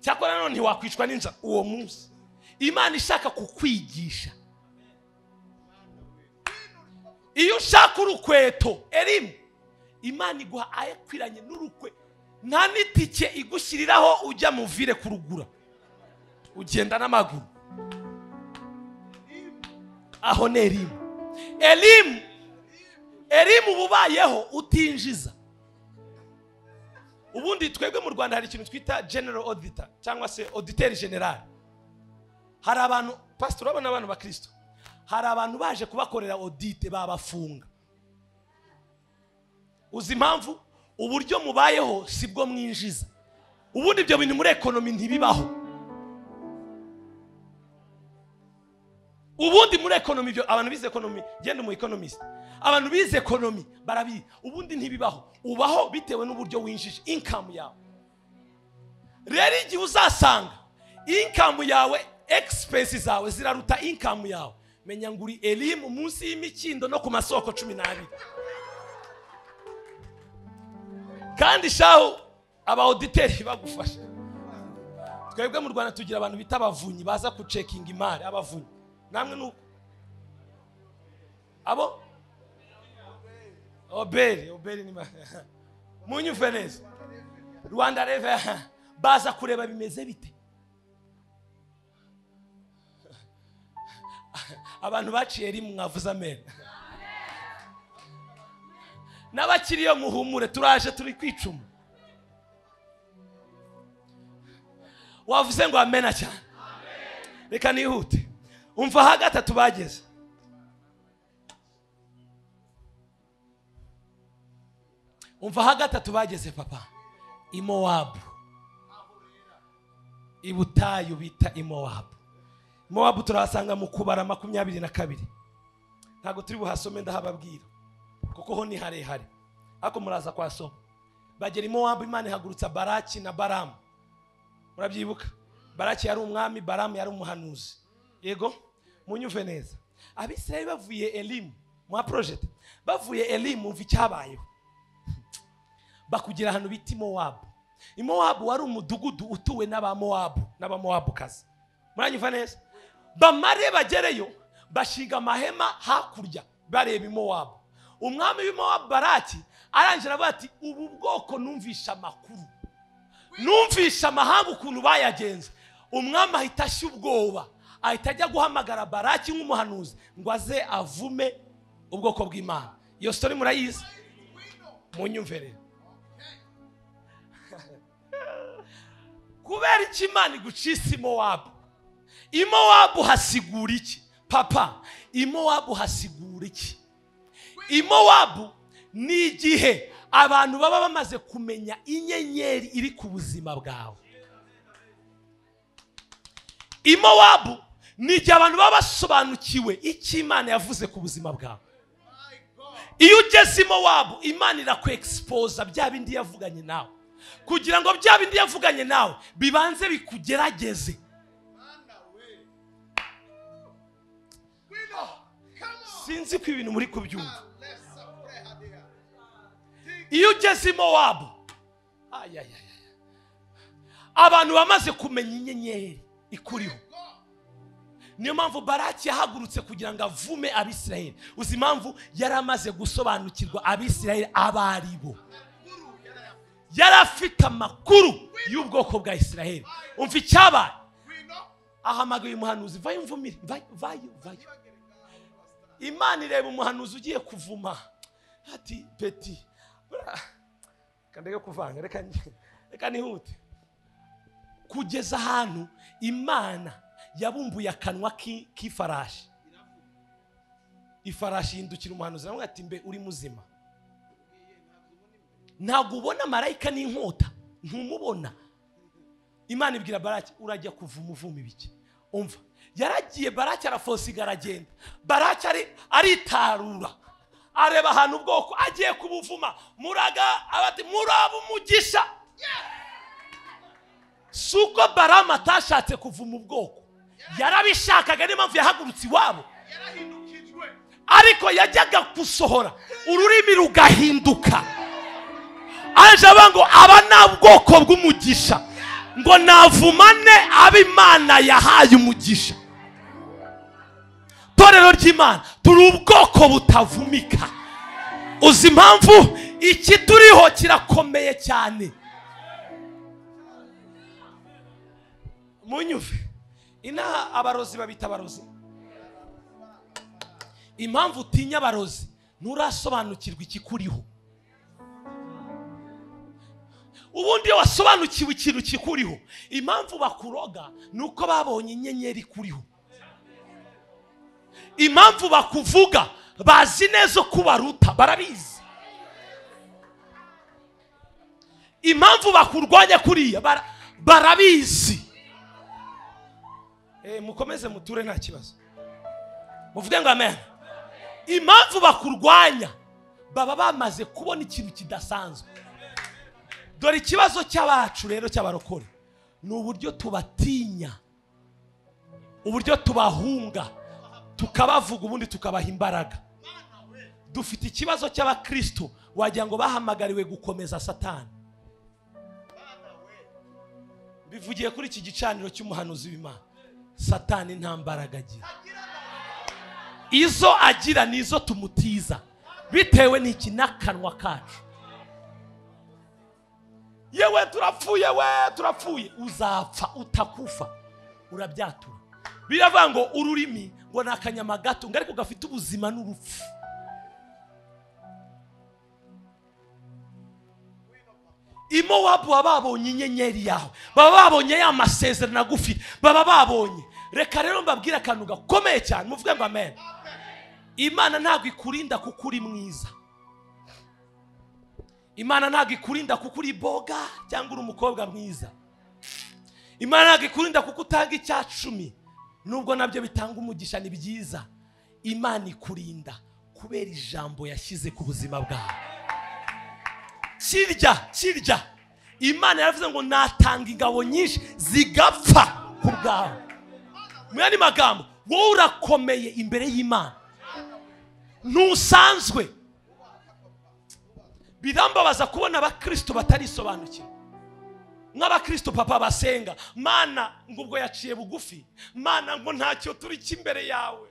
Cyakora none ntiwakwicwa n'inzara uwo munsi. Imana ishaka kukwigisha. Iyo ushaka urukweto Elimu, Imana iguha ayakwiranye n'urukwe, nta n'itike igushyiriraho ujya mu vire kurugura, ugenda n'amaguru. Aho ni Elimu. Elimu, Elimu ububayeho utinjiza. Ubundi twebwe mu Rwanda hari ikintu twita general auditor cyangwa se auditeur general. Hari abantu, pastor, urabona abantu ba Kristo, hari abantu baje kubakorera audit babafunga. Uzi impamvu? Uburyo mubayeho sibwo mwinjiza. Ubundi ibyo bintu muri economy ntibibaho. Ubundi muri economy ibyo abantu bize economy, genda mu economist, abantu bize economy barabi, ubundi ntibibaho. Ubaho bitewe n'uburyo winjije, income yawe. Rero igihe uzasanga income yawe, expenses zawe ziraruta income yawe, menya ngo uri Elimu munsi y'imikindo no ku masoko 12. Kandi shaho aba auditeur bagufasha. Twebwe mu Rwanda tugira abantu bita abavunyi baza ku checking imari, abavunyi. Namwe nuko abo Oberi, Oberi ni munyumve neza. Rwanda Reve baza kureba bimeze bite. Abantu baciye rimwe mwavuze amen. N'abakiriyo muhumure, turaje turi kwicuma. Wavuze ngo amena cyane. Reka nihute. Umva ha gatatu bageze. Umva ha gatatu bageze papa. I Mowabu. Ibutayu bita i Mowabu. Mowabu turahasanga mu Kubara 22. Ntago turi buhasome ndahababwira, kuko ho ni harehare. Ariko muraza kwasoma. Bagera i Mowabu, Imana ihagurutsa Baraki na Baramu. Murabyibuka? Baraki yari umwami, Baramu yari umuhanuzi. Yego, munyumve neza. Abisirayeli bavuye Elimu, mu project, bavuye Elimu umva icyabayeho. Bakugira ahantu bita Mowabu. I Mowabu wari umudugudu utuwe n'abamowabu, n'abamowabukazi. Muranyumva neza? Bamare bagereyo bashinga amahema hakurya bareba i Mowabu. Umwami w'i Mowabu Baraki arangira avuga ati ubu bwoko numvisha amakuru, numvisha amahanga ukuntu bayagenze. Umwami ahita ashya ubwoba, ahita ajya guhamagara Baraki nk'umuhanuzi ngo aze avume ubwoko bw'Imana. Iyo story murayizi, munyumve rero. Kubera iki Imana igucisa i Mowabu? I Mowabu hasigura iki? Papa, i Mowabu hasigura iki? I Mowabu ni igihe abantu baba bamaze kumenya inyenyeri iri ku buzima bwawe. I Mowabu ni igihe abantu baba basobanukiwe icyo Imana yavuze ku buzima bwawe. Iyo ugeze i Mowabu, Imana irakwexposa bya bindi yavuganye nawe, kugira ngo bya bindi yavuganye nawe bibanze bikugerageze. Sinzi ko ibintu muri kubyumva. Iyo ugeze i Mowabu, abantu bamaze kumenya inyenyeri ikuriho. Niyo mpamvu Baraki yahagurutse kugira ngo avume Abisirayeli. Uzi impamvu? Yari amaze gusobanukirwa Abisirayeli abari bo. Yari afite amakuru y'ubwoko bwa Isirayeli. Umva icyabaye. Ahamagaye umuhanuzi, vayo mvumire, vayo vayo vayo. Imana ireba umuhanuzi ugiye kuvuma, ati peti kandege kuvanga, reka nihute. Kugeza ahantu Imana yabumbuye akanwa k'ifarashi. Ifarashi yindukira umuhanuzi aramubwira ati mbe uri muzima? Ntabwo ubona marayika n'inkota, ntumubona. Imana ibwira Baraki urajya kuvuma uvuma ibiki? Umva, yaragiye Baraki arafosiga aragenda. Baraki aritarura, areba ahantu ubwoko agiye kubuvuma, muraga abati muraba umugisha. Suko Baramu atashatse kuvuma ubwoko, yarabishakaga, niyo mpamvu yahagurutse iwabo. Ariko yajyaga gusohora ururimi rugahinduka. Aje ngo aba nta bwoko bw'umugisha, ngo navumane ab'Imana yahaye umugisha. Torero ry'Imana turi ubwoko butavumika. Uzi impamvu? Iki turiho kirakomeye cyane. Munyuve inaha abarozi babita abarozi. Impamvu utinya abarozi, nturasobanukirwa ikikuriho. Ubundi iyo wasobanukiwe ikintu kikuriho, impamvu bakuroga nuko babonye inyenyeri kuriho. Impamvu bakuvuga bazi neza ko baruta, barabizi. Impamvu bakurwanya kuriya barabizi. Mukomeze muture nta kibazo. Muvuge ngo amen. Impamvu bakurwanya baba bamaze kubona ikintu kidasanzwe. Dore ikibazo cy'abacu rero cy'abarokore ni uburyo tubatinya, uburyo tubahunga, tukabavuga ubundi tukabaha imbaraga. Dufite ikibazo cy'abakristo wagira ngo bahamagariwe gukomeza Satani. Bivugiye kuri iki gicaniro cy'umuhanuzi w'Imana, Satani nta mbaraga agira. Izo agira nizo tumutiza bitewe n'iki? N'akanwa kacu. Yewe turapfuye, we turapfuye. Uzapfa utakufa, urabyatura. Biravuga ngo ururimi ngo ni akanyama gato, ngo ariko gafite ubuzima n'urupfu. Imowabu baba babonye inyenyeri yawe, baba babonye ya masezerano agufite, baba babonye. Reka rero mbabwire akantu gakomeye cyane, muvuge ngo amen. Imana ntabwo ikurinda kuko uri mwiza. Imana ntabwo ikurinda kuko uri boga cyangwa uri umukobwa mwiza. Imana ntabwo ikurinda kuko utanga 10, nubwo nabyo bitanga umugisha ni byiza. Imana ikurinda kubera ijambo yashyize ku buzima bwawe. Kirya kirya Imana yaravuze ngo natanga ingabo nyinshi zigapfa ku bwawe. Mu yandi magambo, wowe urakomeye imbere y'Imana, ntusanzwe. Birambabaza kubona abakristo batarisobanukirwa. Nk'abakristo papa basenga, Mana ngo ubwo yaciye bugufi, Mana ngo ntacyo turi imbere yawe,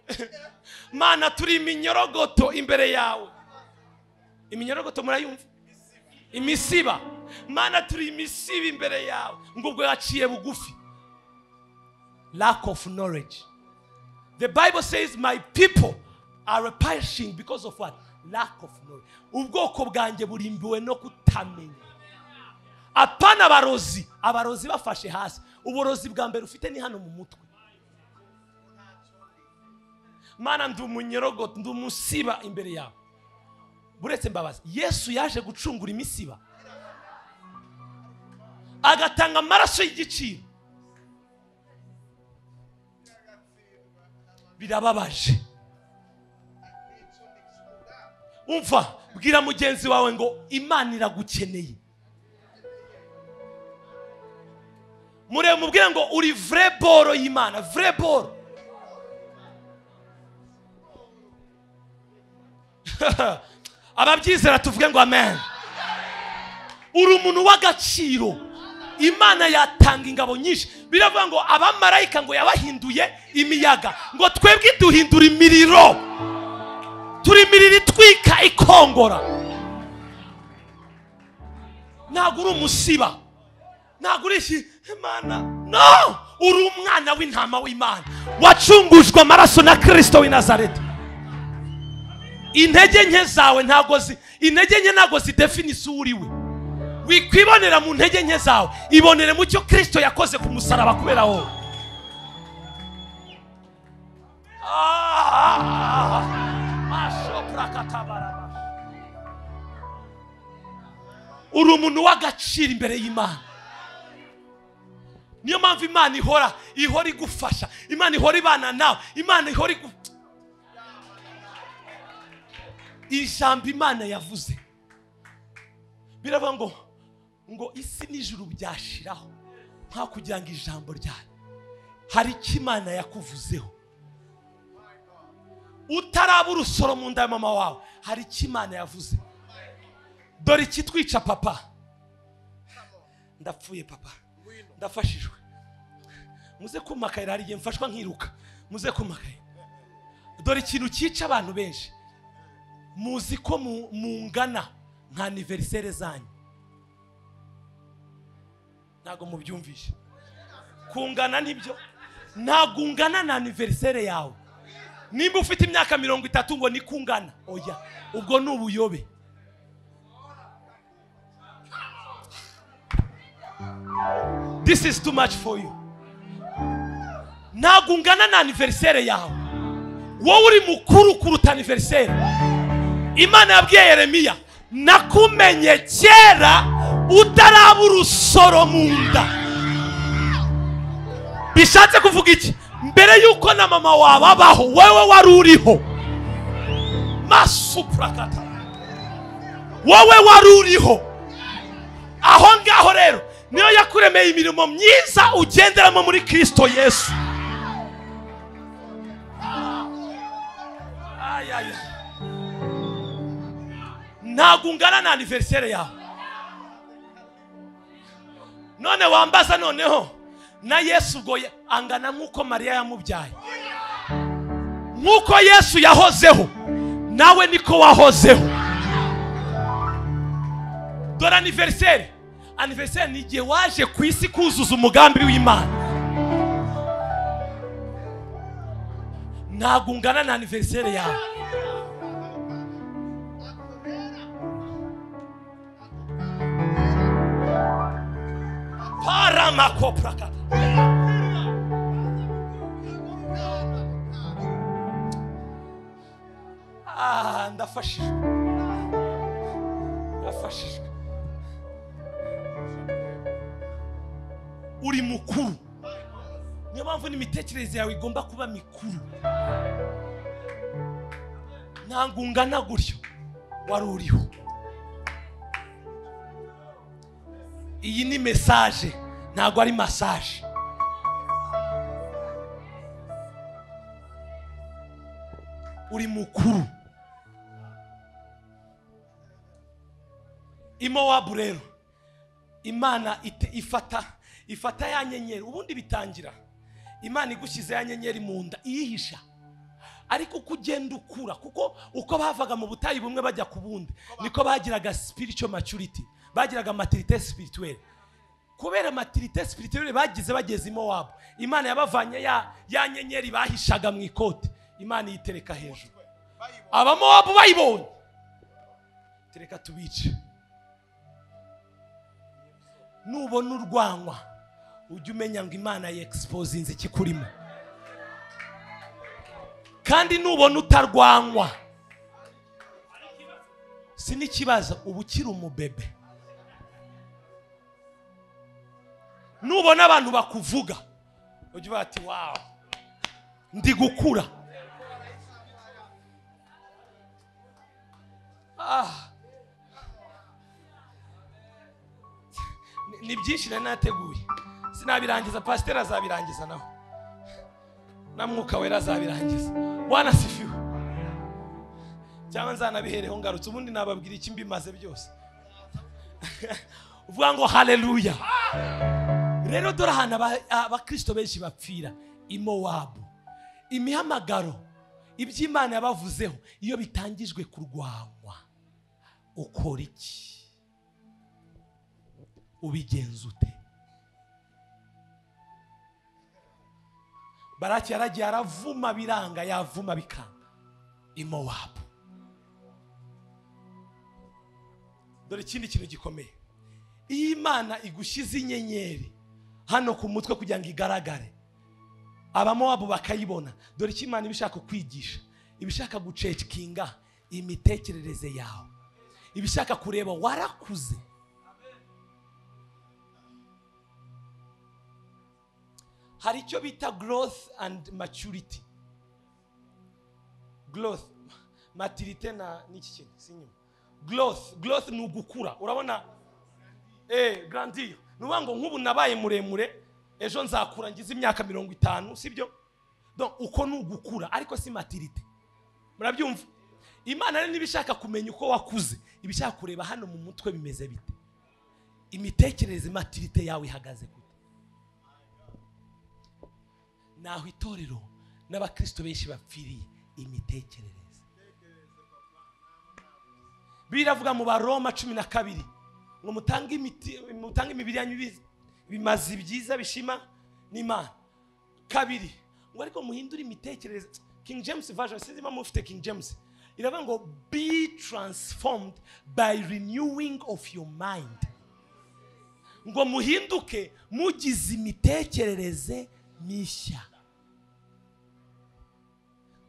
Mana turi iminyorogoto imbere yawe. Iminyorogoto murayumva? Imisiba. Mana turi imisiba imbere yawe, ngo ubwo yaciye bugufi. Lack of knowledge. The Bible says my people are perishing because of what? Lack of knowledge. Ubwoko bwanjye burimbiwe no kutamenya. Apana abarozi, abarozi bafashe hasi. Uburozi bwa mbere ufite ni hano mu mutwe. Mana ndi umunyorogoto, ndi umusiba imbere yawe. Buretse mbabazi, Yesu yaje gucungura imisiba, agatanga amaraso y'igiciro. Birababaje. Umva, bwira mugenzi wawe ngo Imana iragukeneye. Murebe mubwire ngo uri vrai boro y'Imana, vrai boro. Ababyizera tuvuge ngo amen. Uri umuntu w'agaciro. Imana yatanga ingabo nyinshi. Biravuga ngo abamarayika ngo yabahinduye imiyaga, ngo twebwe duhindura imiriro. Turi imiriro itwika ikongora. Ntabwo uri umusiba, ntabwo uri Imana, no, uri umwana w'intama w'Imana wacungujwe amaraso na Kristo w'i Nazareti. Intege nke zawe ntabwo intege nke ntabwo zidefinisa uwo uriwe. Wikwibonera mu ntege nke zawe, ibonere mu cyo Kristo yakoze ku musaraba kubera wowe. Uri umuntu w'agaciro imbere y'Imana. Niyo mpamvu Imana ihora igufasha, Imana ihora ibana nawe, Imana ihora ijambo Imana yavuze biravuga ngo isi n'ijuru byashiraho nka kugira ngo ijambo ryayo. Hari icyo Imana yakuvuzeho. Utaraba urusoro mu nda ya mama wawe hari icyo Imana yavuze. Dore ikitwica papa. Ndapfuye papa, ndafashijwe. Muze kumakayira, hari igihe mfashwa nkiruka. Muze kumakayira. Dore ikintu cyica abantu benshi. Muzi ko mungana nka anniversaire zanyu. Ntago mubyumvishe. Kungana nibyo. Ntago ungana na anniversaire yawe. Nimba ufite imyaka 30 ngo nikungana, oya, ubwo ni ubuyobe. This is too much for you. Ntago ungana na anniversaire yawe. Wowe uri mukuru kuruta anniversaire. Imana yabwiye Yeremiya, nakumenye kera utaraba urusoro mu nda. Bishatse kuvuga iki? Mbere yuko na mama wawe abaho, wewe wari uriho. Masuprakata. Wowe wari uriho. Aho ngaho rero niyo yakuremeye imirimo myiza ugenderamo muri Kristo Yesu. Ay, ay. Ntago ungana na anniversaire yawe. None wambaza noneho na Yesu ubwo angana nkuko Mariya yamubyaye. Nkuko Yesu yahozeho, nawe niko wahozeho. Dore anniversaire. Anniversaire ni igihe waje ku isi kuzuza umugambi w'Imana. Ntago ungana na anniversaire yawe. Paramakoprakata. Ah, ndafashijwe. Ndafashijwe. Uri mukuru. Niyo mpamvu n'imitekerereze yawe igomba kuba mikuru. Ntabwo ungana gutyo wari uriho. Iyi ni message, ntabwo ari massage. Uri mukuru. Imowabu rero Imana ifata ya nyenyeri. Ubundi bitangira Imana igushyize ya nyenyeri mu nda iyihisha, ariko uko ugenda ukura, kuko uko bavaga mu butayu bumwe bajya ku bundi niko bagiraga spiritual maturity, bagiraga maturité spirituelle. Kubera maturité spirituelle bagize bageze Imowabu, Imana yabavanye ya nyenyeri bahishaga mu ikote, Imana yitereka hejuru. Abamowabu bayibonye, tereka tubice. Nubona urwanywa ujye umenya ngo Imana yexposinze ikikurimo. Kandi nubona utarwanywa, si n'ikibazo, uba ukiri umubebe. Nubona abantu bakuvuga ujye uvuga ati wow, ndi gukura. Ah, ni byinshi nari nateguye, sinabirangiza. Pasiteri azabirangiza nawe, na Mwuka Wera azabirangiza. Bwana sifiwe. Cyangwa nzanabihereho ngarutse, ubundi nababwira iki mbimaze byose. Uvuga ngo haleluya. Rero dore ahantu abakristo benshi bapfira, Imowabu. Imihamagaro, iby'Imana yabavuzeho, iyo bitangijwe kurwanywa, ukora iki? Ubigenza ute? Baraki yaragiye aravuma biranga, yavuma bikanga. Imowabu. Dore ikindi kintu gikomeye. Iyo Imana igushyize inyenyeri hano ku mutwe kugira ngo igaragare, abamowabu bakayibona. Dore icyo Imana ibishaka kwigisha, ibishaka gucekinga imitekerereze yawe, ibishaka kureba warakuze. Hari icyo bita growth and maturity. Growth, maturity na n'iki kintu sinyuma. Growth ni ugukura. Urabona grandir. Nuvuga ngo nk'ubu nabaye muremure, ejo nzakura ngize imyaka 50, sibyo? Donc uko ni ugukura, ariko si maturity. Murabyumva? Imana rero niba ishaka kumenya uko wakuze, iba ishaka kureba hano mu mutwe bimeze bite, imitekerereze, maturité yawe ihagaze gute. Naho itorero n'abakristo benshi bapfiriye imitekerereze. Biravuga mu Baroma 12 ngo mutange imibiri yanyu bimaze ibyiza bishima n'Imana. Kabiri ngo ariko muhindure imitekerereze. King James Version, sinzi impamvu mufite King James, iravuga ngo be transformed by renewing of your mind. Ngo muhinduke mugize imitekerereze mishya.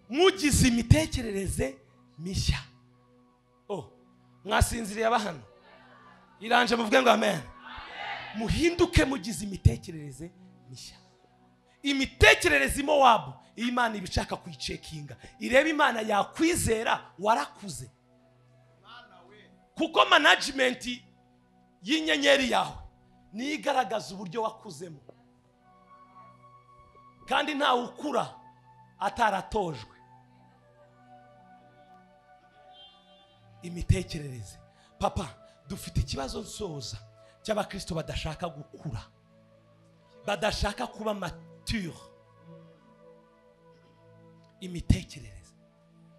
Mugize imitekerereze mishya. Oh, mwasinziriye abahano. Iranje muvuge ngo amen. Muhinduke mugize imitekerereze mishya. Imitekerereze Mowabu, Imana ibishaka kuyicekinga, ireba Imana yakwizera warakuze. Kuko management y'inyenyeri yawe niyo igaragaza uburyo wakuzemo. Kandi ntawe ukura ataratojwe. Imitekerereze. Papa, dufite ikibazo nsoza cy'abakristo badashaka gukura, badashaka kuba mature. Imitekerereze,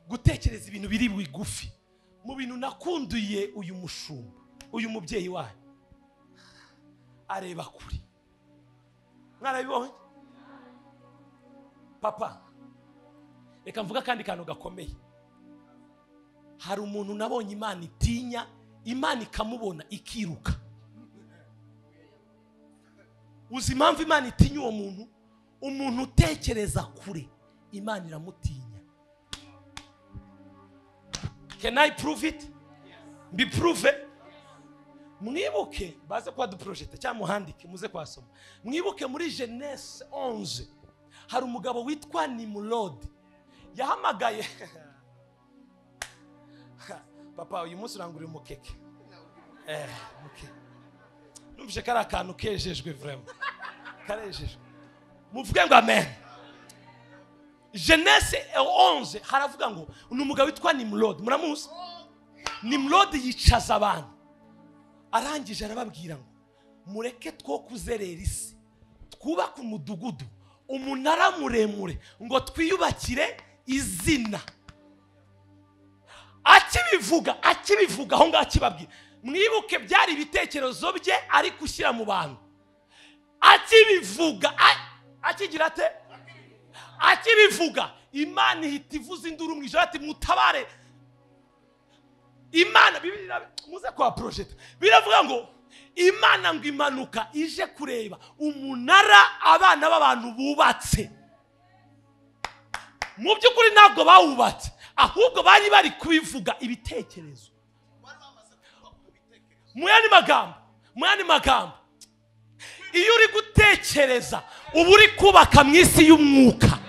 gutekereza ibintu biri bigufi. Mu bintu nakunduye uyu mushumba, uyu mubyeyi wanyu, areba kuri. Mwarabibonye? Papa, reka mvuga kandi kantu gakomeye. Hari umuntu nabonye Imana itinya, Imana ikamubona ikiruka. Uzi impamvu Imana itinya uwo muntu? Umuntu utekereza kure, Imana iramutinya. Can I prove it? Mbiprove? Mwibuke, baze kwa duprojecte cyangwa muhandike muze kwasoma. Mwibuke muri Genese 11 hari umugabo witwa Nimrod. Yahamagaye papa, uyu munsi urangurira umukeke. Mukeke. Numvise kari akantu kejejwe vraiment. Karejejwe. Muvuge ngo amen. Genese 11 haravuga ngo ni umugabo witwa Nimrod. Muramuzi? Nimrod yicaza abantu. Arangije arababwira ngo mureke two kuzerera isi, twubake umudugudu, umunara muremure, ngo twiyubakire izina. Akibivuga aho ngaho akibabwira, mwibuke byari ibitekerezo bye ari gushyira mu bantu. Akibivuga, akigira ate? Akibivuga, Imana ihita ivuza induru mu ijoro ati mutabare. Imana, muze kwa project, biravuga ngo Imana ngo imanuka ije kureba umunara abana b'abantu bubatse. Mu by'ukuri ntabwo bawubatse, ahubwo bari bari kubivuga ibitekerezo. Mu yandi magambo, iyo uri gutekereza uba uri kubaka mu isi y'umwuka.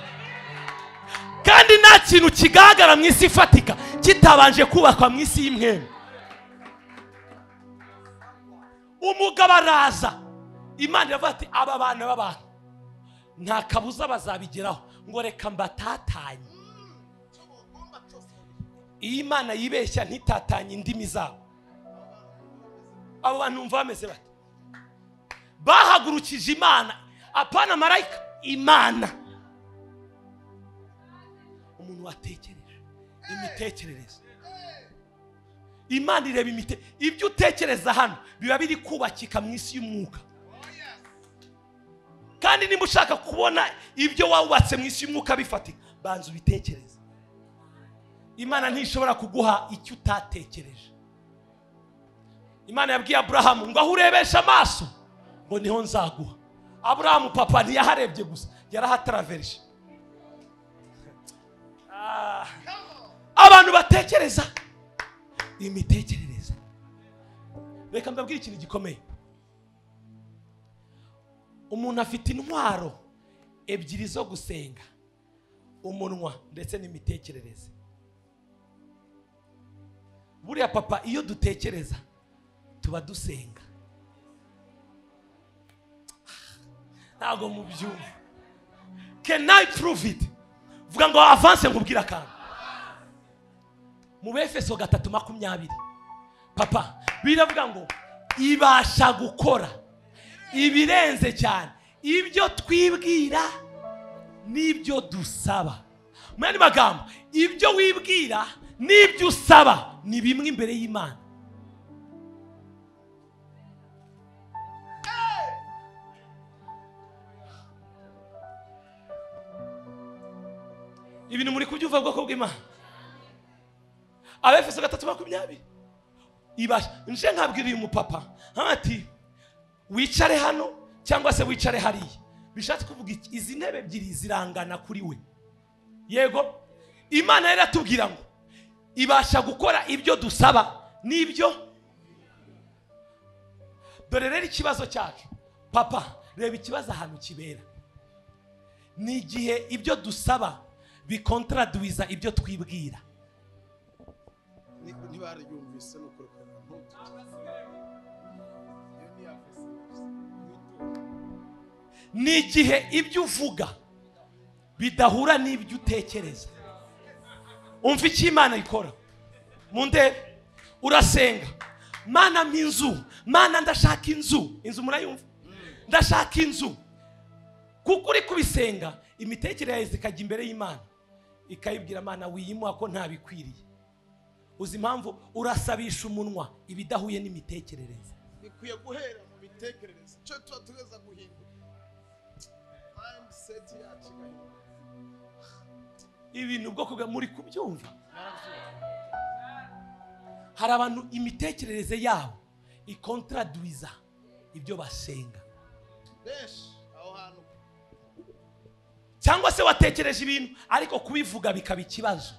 Kandi nta kintu kigaragara mu isi ifatika kitabanje kubakwa mu isi y'imwembe. Umugabo araza, Imana iravuga ati aba bana b'abantu nta kabuza bazabigeraho, ngo reka mbatatanye. Iyo Imana yibeshya ntitatanye indimi zabo, abo bantu bumva bameze bate? Bahagurukije Imana, apana marayika, Imana. Umuntu watekereje imitekerereze, Imana ireba ibyo utekereza hano biba biri kubakika mu isi y'umwuka. Kandi niba ushaka kubona ibyo wawubatse mu isi y'umwuka bifatika, banza ubitekereze. Imana ntishobora kuguha icyo utatekereje. Imana yabwiye Aburahamu ngo aho urebesha amaso ngo niho nzaguha. Aburahamu papa ntiyaharebye gusa, yarahataraverije. Abantu batekereza imitekerereze. Reka mbabwire ikintu gikomeye. Umuntu afite intwaro ebyiri zo gusenga, umunwa ndetse n'imitekerereze. Buriya papa, iyo dutekereza tuba dusenga. Ntabwo mubyumva. Can I prove it? Vuga ngo avance nkubwira akantu. Mu Befeso 3:20 papa biravuga ngo ibasha gukora ibirenze cyane ibyo twibwira n'ibyo dusaba. Mu yandi magambo, ibyo wibwira n'ibyo usaba ni bimwe imbere y'Imana. Ibintu muri kubyumva bwoko bw'Imana. Abefeso 3:20 ibasha. Nje nkabwira uyu mupapa ati wicare hano cyangwa se wicare hariya, bishatse kuvuga iki? Izi ntebe ebyiri zirangana kuri we. Yego, Imana yari atubwira ngo ibasha gukora ibyo dusaba n'ibyo. Dore rero ikibazo cyacu papa, reba ikibazo ahantu kibera ni igihe ibyo dusaba bikontraduiza ibyo twibwira. Ni igihe ibyo uvuga bidahura n'ibyo utekereza. Umva icyo Imana ikora. Munde urasenga, Mana mpa inzu, Mana ndashaka inzu. Inzu murayumva? Ndashaka inzu. Kuko uri kubisenga, imitekerereze ikajya imbere y'Imana ikayibwira Mana wiyimuha ko ntabikwiriye. Uzi impamvu? Urasabisha umunwa ibidahuye n'imitekerereze. Bikwiye guhera mu mitekerereze. Cyo tuba tugeza guhindura mindset yacu. Ibintu bwo kuga muri kubyumva. Hari abantu imitekerereze yabo ikontraduiza ibyo basenga. Cyangwa se watekereje ibintu ariko kubivuga bikaba ikibazo.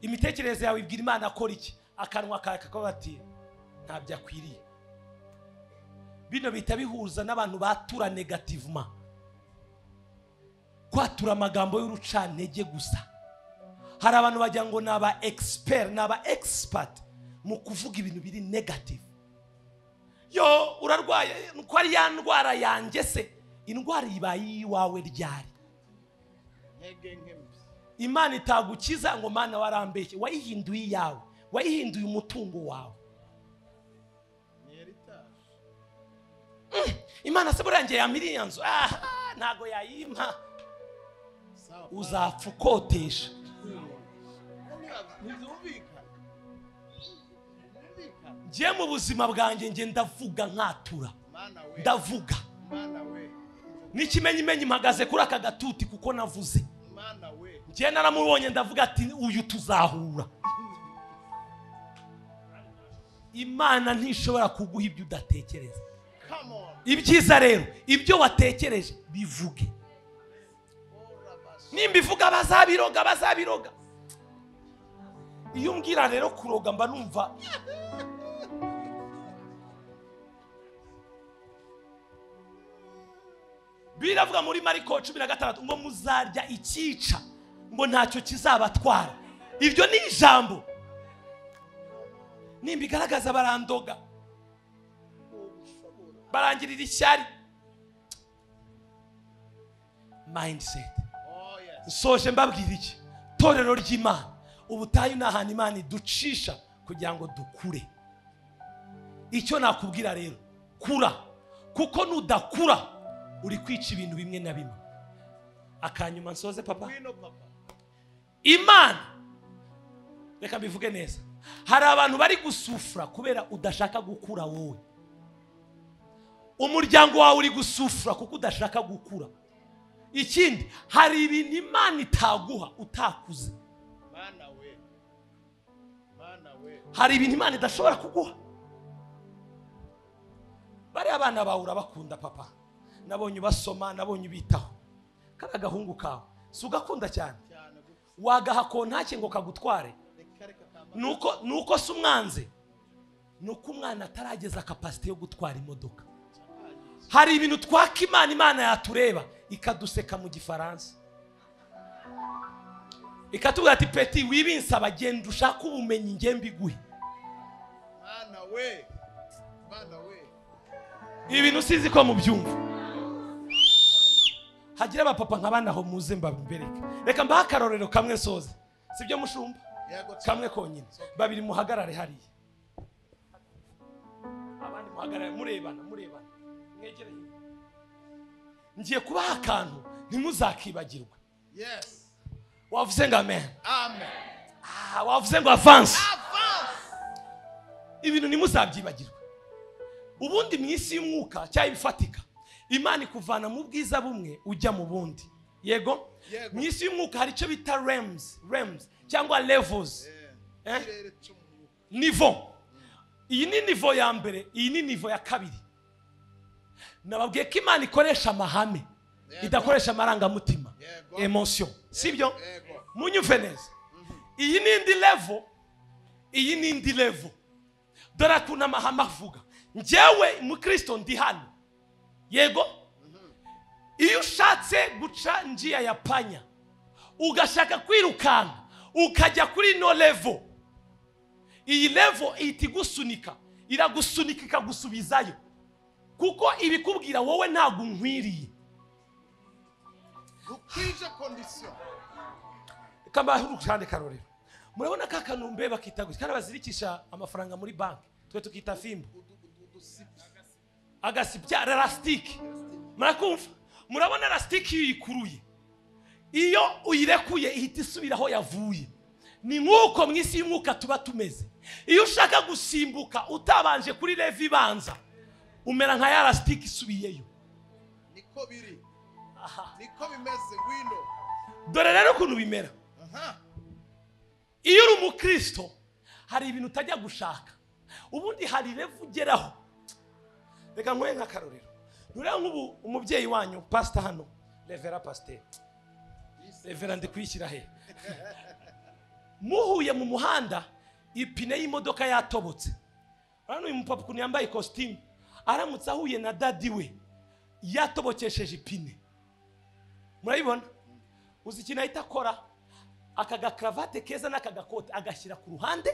Imitekerereze yawe ibwira Imana akora iki, akanwa kawe kakavuga ati ntabyo akwiriye. Bino bita bihuza n'abantu batura negativement, kwatura amagambo y'urucantege gusa. Hari abantu bajya ngo naba expert, naba expert mu kuvuga ibintu biri negative. Yo urarwaye, nuko ari ya ndwara yanjye se, indwara ibaye iwawe ryari? Imana itagukiza ngo Mana warambeshye, wayihinduye iyawe, wayihinduye umutungo wawe. Imana se burangiye yamiriye inzu, ntago yayimpa, uzapfa ukotesha. Njye mu buzima bwanjye nge ndavuga nkatura, ndavuga n'ikimenyimenyi mpagaze kuri aka gatuti kuko navuze. Njye naramubonye ndavuga ati uyu tuzahura. Imana ntishobora kuguha ibyo udatekereza. Ibyiza rero ibyo watekereje bivuge. Nimba ivuga bazabiroga, bazabiroga. Iyo umbwira rero kuroga mba numva biravuga muri Mariko 16 ngo muzarya ikica ngo ntacyo kizabatwara. Ibyo ni ijambo. Nimba igaragaza barandoga, barangirira ishyari. Mindset. Soje mbabwira iki? Torero ry'Imana, ubutayu ni ahantu Imana iducisha kugira ngo dukure. Icyo nakubwira rero, kura, kuko nudakura uri kwica ibintu bimwe na bimwe. Akanyuma nsoze papa. Imana, reka mbivuge neza, hari abantu bari gusufura kubera udashaka gukura wowe. Umuryango wawe uri gusufura kuko udashaka gukura. Ikindi, hari ibintu Imana itaguha utakuze. Hari ibintu Imana idashobora kuguha. Bari abana bawe urabakunda papa, nabonye ubasoma, nabonye ubitaho. Kari agahungu kawe si ugakunda cyane, wagaha kontake ngo kagutware. Nuko si umwanze, nuko umwana atarageza kapasite yo gutwara imodoka. Hari ibintu twaka Imana, Imana yatureba ikaduseka mu Gifaransa, ikatubwira ati peti wibinsaba, genda ushaka ubumenyi nge mbiguhe. Ibintu sizi ko mubyumva. Hagira abapapa nk'abana aho muze mbambereke. Reka mbahe akarorero kamwe soze, sibyo mushumba? Kamwe konyine. Babiri muhagarare hariya, abandi muhagarare murebana mwegereye. Ngiye kubaha akantu ntimuzakibagirwe. Yes. Wavuze ngo amen. Amen. Wavuze ngo avance. Ibintu ntimuzabyibagirwe. Ubundi mu isi y'umwuka cyangwa ibifatika, Imana ikuvana mu bwiza bumwe ujya mu bundi. Yego? Mu isi y'umwuka hari icyo bita realms cyangwa levels. Niveau. Iyi ni niveau ya mbere, iyi ni niveau ya kabiri. Nababwiye ko Imana ikoresha amahame, idakoresha amarangamutima, emotion. Sibyo? Munyumve neza. Iyi ni indi level, iyi ni indi level. Dore ukuntu amahame avuga. Njyewe mukristo ndi hano. Yego? Iyo ushatse guca njia ya panya, ugashaka kwirukanka, ukajya kuri no level, iyi level ihita igusunika, iragusunika ikagusubizayo. Kuko ibikubwira wowe ntabwo unkwiriye. Ukwije condition. Kamba urushande karorero. Murabona ka kanumbe bakita gutya, kandi bazirikisha amafaranga muri banki, twe tukita fimbo. Agasipya elastique. Murakumva? Murabona elastique iyo uyikuruye, iyo uyirekuye ihita isubira aho yavuye. Ni nk'uko mu isi y'umwuka tuba tumeze. Iyo ushaka gusimbuka utabanje kuri level ibanza, umera nka ya elastique isubiyeyo. Niko biri. Niko bimeze ngwino. Dore rero ukuntu bimera. Iyo uri umukristo hari ibintu utajya gushaka. Ubundi hari level ugeraho. Reka nkwe nk'akarorero. Nureba nk'ubu umubyeyi wanyu pastor hano, Revera pasteur. Revera ndi kwishyira he? Muhuye mu muhanda ipine y'imodoka yatobotse. Urabona uyu mupapa ukuntu yambaye ikositimu, aramutse ahuye na dadi we yatobokesheje ipine. Murabibona? Uzi ikintu ahita akora? Aka gakravate keza n'aka gakote agashyira ku ruhande,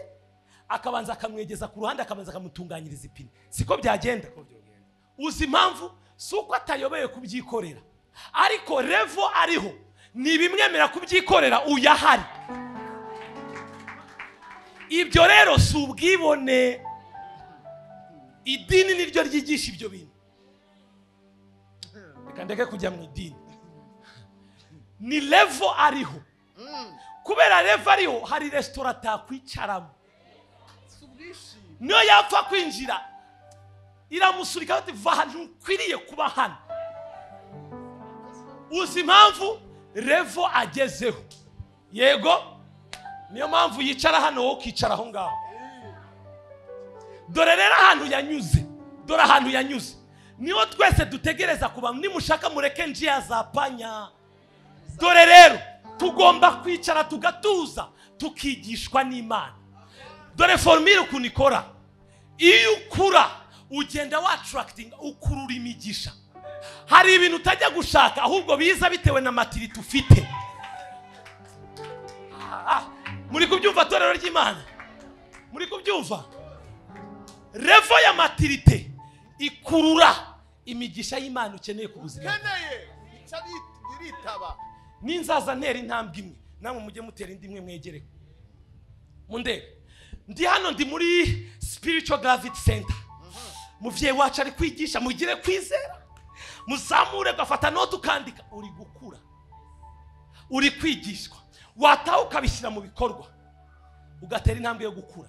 akabanza akamwegeza ku ruhande, akabanza akamutunganyiriza ipine. Siko byagenda? Uzi impamvu? Si uko atayobeye kubyikorera, ariko revo ariho ni bimwemera kubyikorera uyahari. Ibyo rero si ubwibone. Idini niryo ryigisha ibyo bintu. Reka ndeke kujya mu idini. Ni level ariho. Kubera level ariho hari restaurant atakwicaramo. Niyo yapfa kwinjira iramusurika bati va hano, ntukwiriye kuba hano. Uzi impamvu? Revo agezeho. Yego? Niyo mpamvu yicara hano wowe ukicara aho ngaho. Dore rero ahantu yanyuze, dore ahantu yanyuze. Niho twese dutegereza kuba. Nimushaka mureke njia za panya. Dore rero tugomba kwicara tugatuza, tukigishwa n'Imana. Dore formule ukuntu ikora. Iyo ukura ugenda wa attracting, ukurura imigisha. Hari ibintu utajya gushaka ahubwo biza bitewe na maturity ufite. Muri kubyumva torero ry'Imana? Muri kubyumva? Revo ya maturity ikurura imigisha y'Imana ukeneye ku buzima. Ninzaza ntera intambwe imwe, namwe mujye mutera indi imwe mwegere. Mundebe. Ndi hano ndi muri Spiritual Gravity Center. Muvyeyi wacu ari kwigisha, mugire kwizera. Muzamure gafata note ukandika, uri gukura. Uri kwigishwa. Wataha ukabishyira mu bikorwa. Ugatera intambwe yo gukura.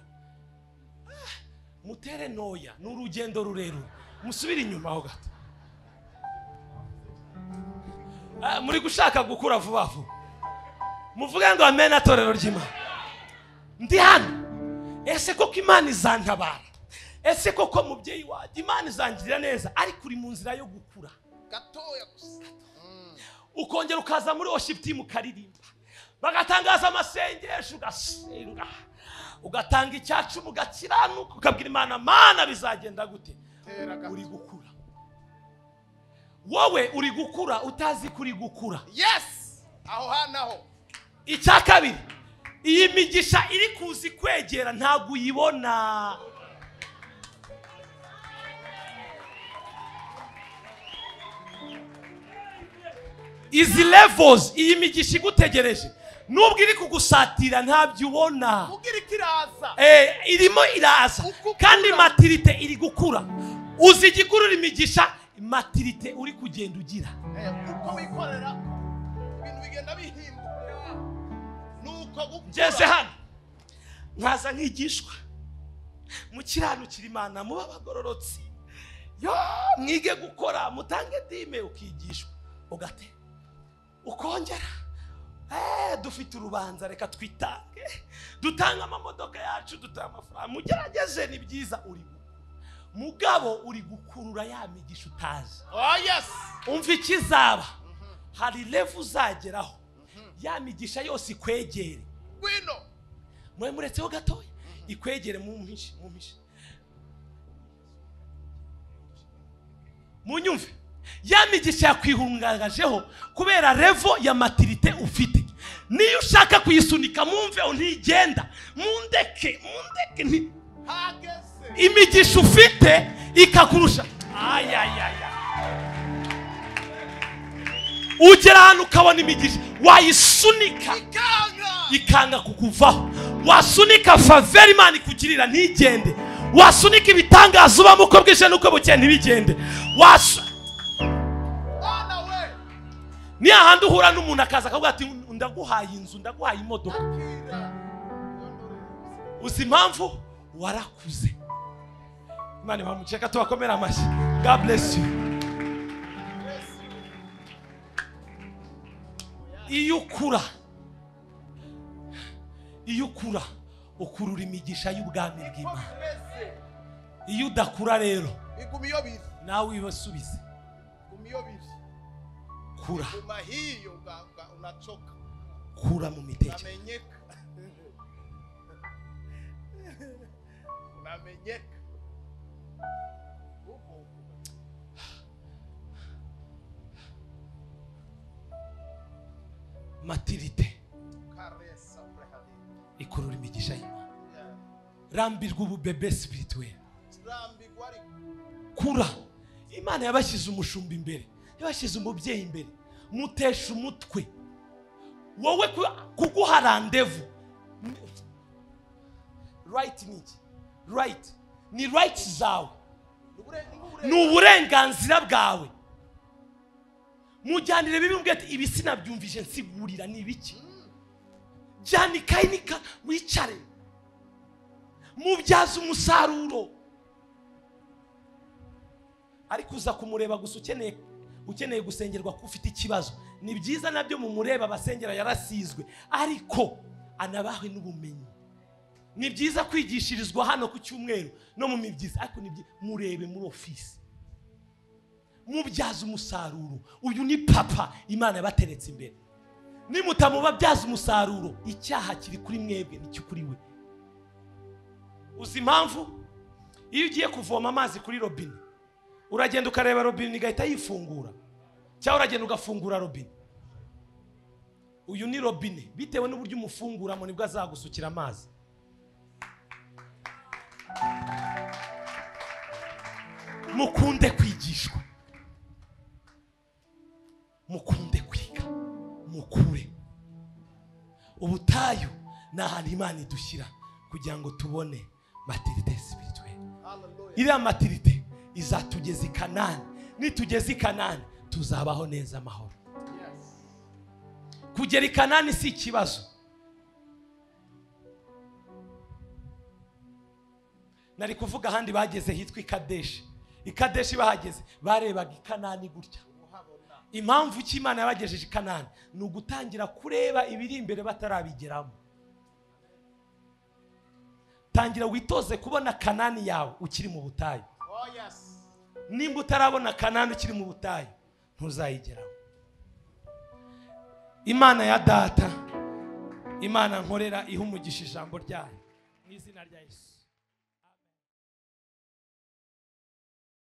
Mutere noya, ni urugendo rurerure. Musubire inyuma aho gato. Muri gushaka gukura vuba vuba. Muvuge ngo amen atorero ry'Imana. Ndi hano. Ese koko Imana izantabara? Ese koko mubyeyi wanjye Imana izangirira neza? Ariko uri mu nzira yo gukura. Gatoya gusa. Ukongera ukaza muri worship team ukaririmba. Bagatangaza amasengesho ugasenga. Ugatanga icyacu mugakiranuka, ukabwira Imana, Mana bizagenda gute? Uri gukura. Wowe uri gukura utazi kuri gukura. Yes. Aho hanaho. Icya kabiri, iyi migisha iri kuzi kwegera ntabwo uyibona. Izi levels, iyi migisha igutegereje Nubwo iri kugusatira ntabyo ubona. Irimo iraza kandi maturité iri gukura. Uzi igikurura imigisha, maturité uri kugenda ugira. Uko wikorera ibintu bigenda bihinduka. Nuko gukura. Ngeze hano nkaza nkigishwa mukiranukira Imana, muba abagororotsi, yo mwige gukora, mutange dime, ukigishwa ugate ukongera. Dufite urubanza, reka twitange, dutange amamodoka yacu, dutange amafaranga, mugerageze, ni byiza. Uri mugabo uri gukurura ya migisha utazi. Oh yes. Umva ikizaba, hari level uzageraho ya migisha yose ikwegere. Gwino mwe muretseho gatoya ikwegere, mumpishe munyumve. Ya migisha yakwihungagajeho kubera level ya maturité ufite. Niyo ushaka kuyisunika mumve ntigenda, mundeke imigisha ufite ikakurusha. Ayayaya, ugera ahantu ukabona imigisha wayisunika ikanga kukuvaho. Wasunika faveur Imana ikugirira ntigende. Wasunika ibitangaza ubamo uko bwije n'uko bukeye ntibigende. Ni ahandi uhura n'umuntu akaza akavuga ati ndaguhaye inzu, ndaguhaye imodoka. Uzi impamvu? Warakuze. Imana ibamuceka, tubakomera amashyi. God bless you. Iyo ukura ukurura imigisha y'ubwami bw'Imana. Iyo udakura rero nawe ibasubize. Kura. Kura mu mitekerereze. Maturité ikurura imigisha y'Imana. Rambirwa ububebe spirituel. Kura. Imana yabashyize umushumba imbere, yabashyize umubyeyi imbere, mutesha umutwe. Wowe kuguha rendezvous. Right ni iki? Right ni right zawe, ni uburenganzira bwawe. Mujyanire bibi mbwira ati ibi sinabyumvije, nsigurira ni ibiki. Jyana ikayi nika wicare, mubyaze umusaruro. Ariko uza kumureba gusa ukeneye gusengerwa ko ufite ikibazo, ni byiza nabyo mumureba, abasengera yarasizwe, ariko anabahe n'ubumenyi. Ni byiza kwigishirizwa hano ku cyumweru no mu mibyizi, ariko ni murebe muri ofisi, mubyaze umusaruro. Uyu ni papa Imana yabateretse imbere. Nimutamubabyaza umusaruro, icyaha kiri kuri mwebwe nicyo kuri we. Uzi impamvu? Iyo ugiye kuvoma amazi kuri robine, uragenda ukareba robine igahita yifungura, cyangwa uragenda ugafungura robine. Uyu ni robine, bitewe n'uburyo umufunguramo nibwo azagusukira amazi. Mukunde kwigishwa, mukunde kwiga, mukure. Ubutayu ni ahantu Imana idushyira kugira ngo tubone maturité spirituelle. Iriya maturité izatugeza i Kanani. Nitugeza i Kanani tuzabaho neza amahoro. Kugera i Kanani si ikibazo. Nari kuvuga ahandi bageze hitwa Ikadeshi. Ikadeshi bahageze barebaga i Kanani gutya. Impamvu ki Imana yabagejeje i Kanani ni ugutangira kureba ibiri imbere batarabigeramo. Tangira witoze kubona Kanani yawe ukiri mu butayu. Nimba utarabona Kanani ukiri mu butayu ntuzayigeramo. Imana ya data, Imana nkorera, iha umugisha ijambo ryayo mu izina rya Yesu.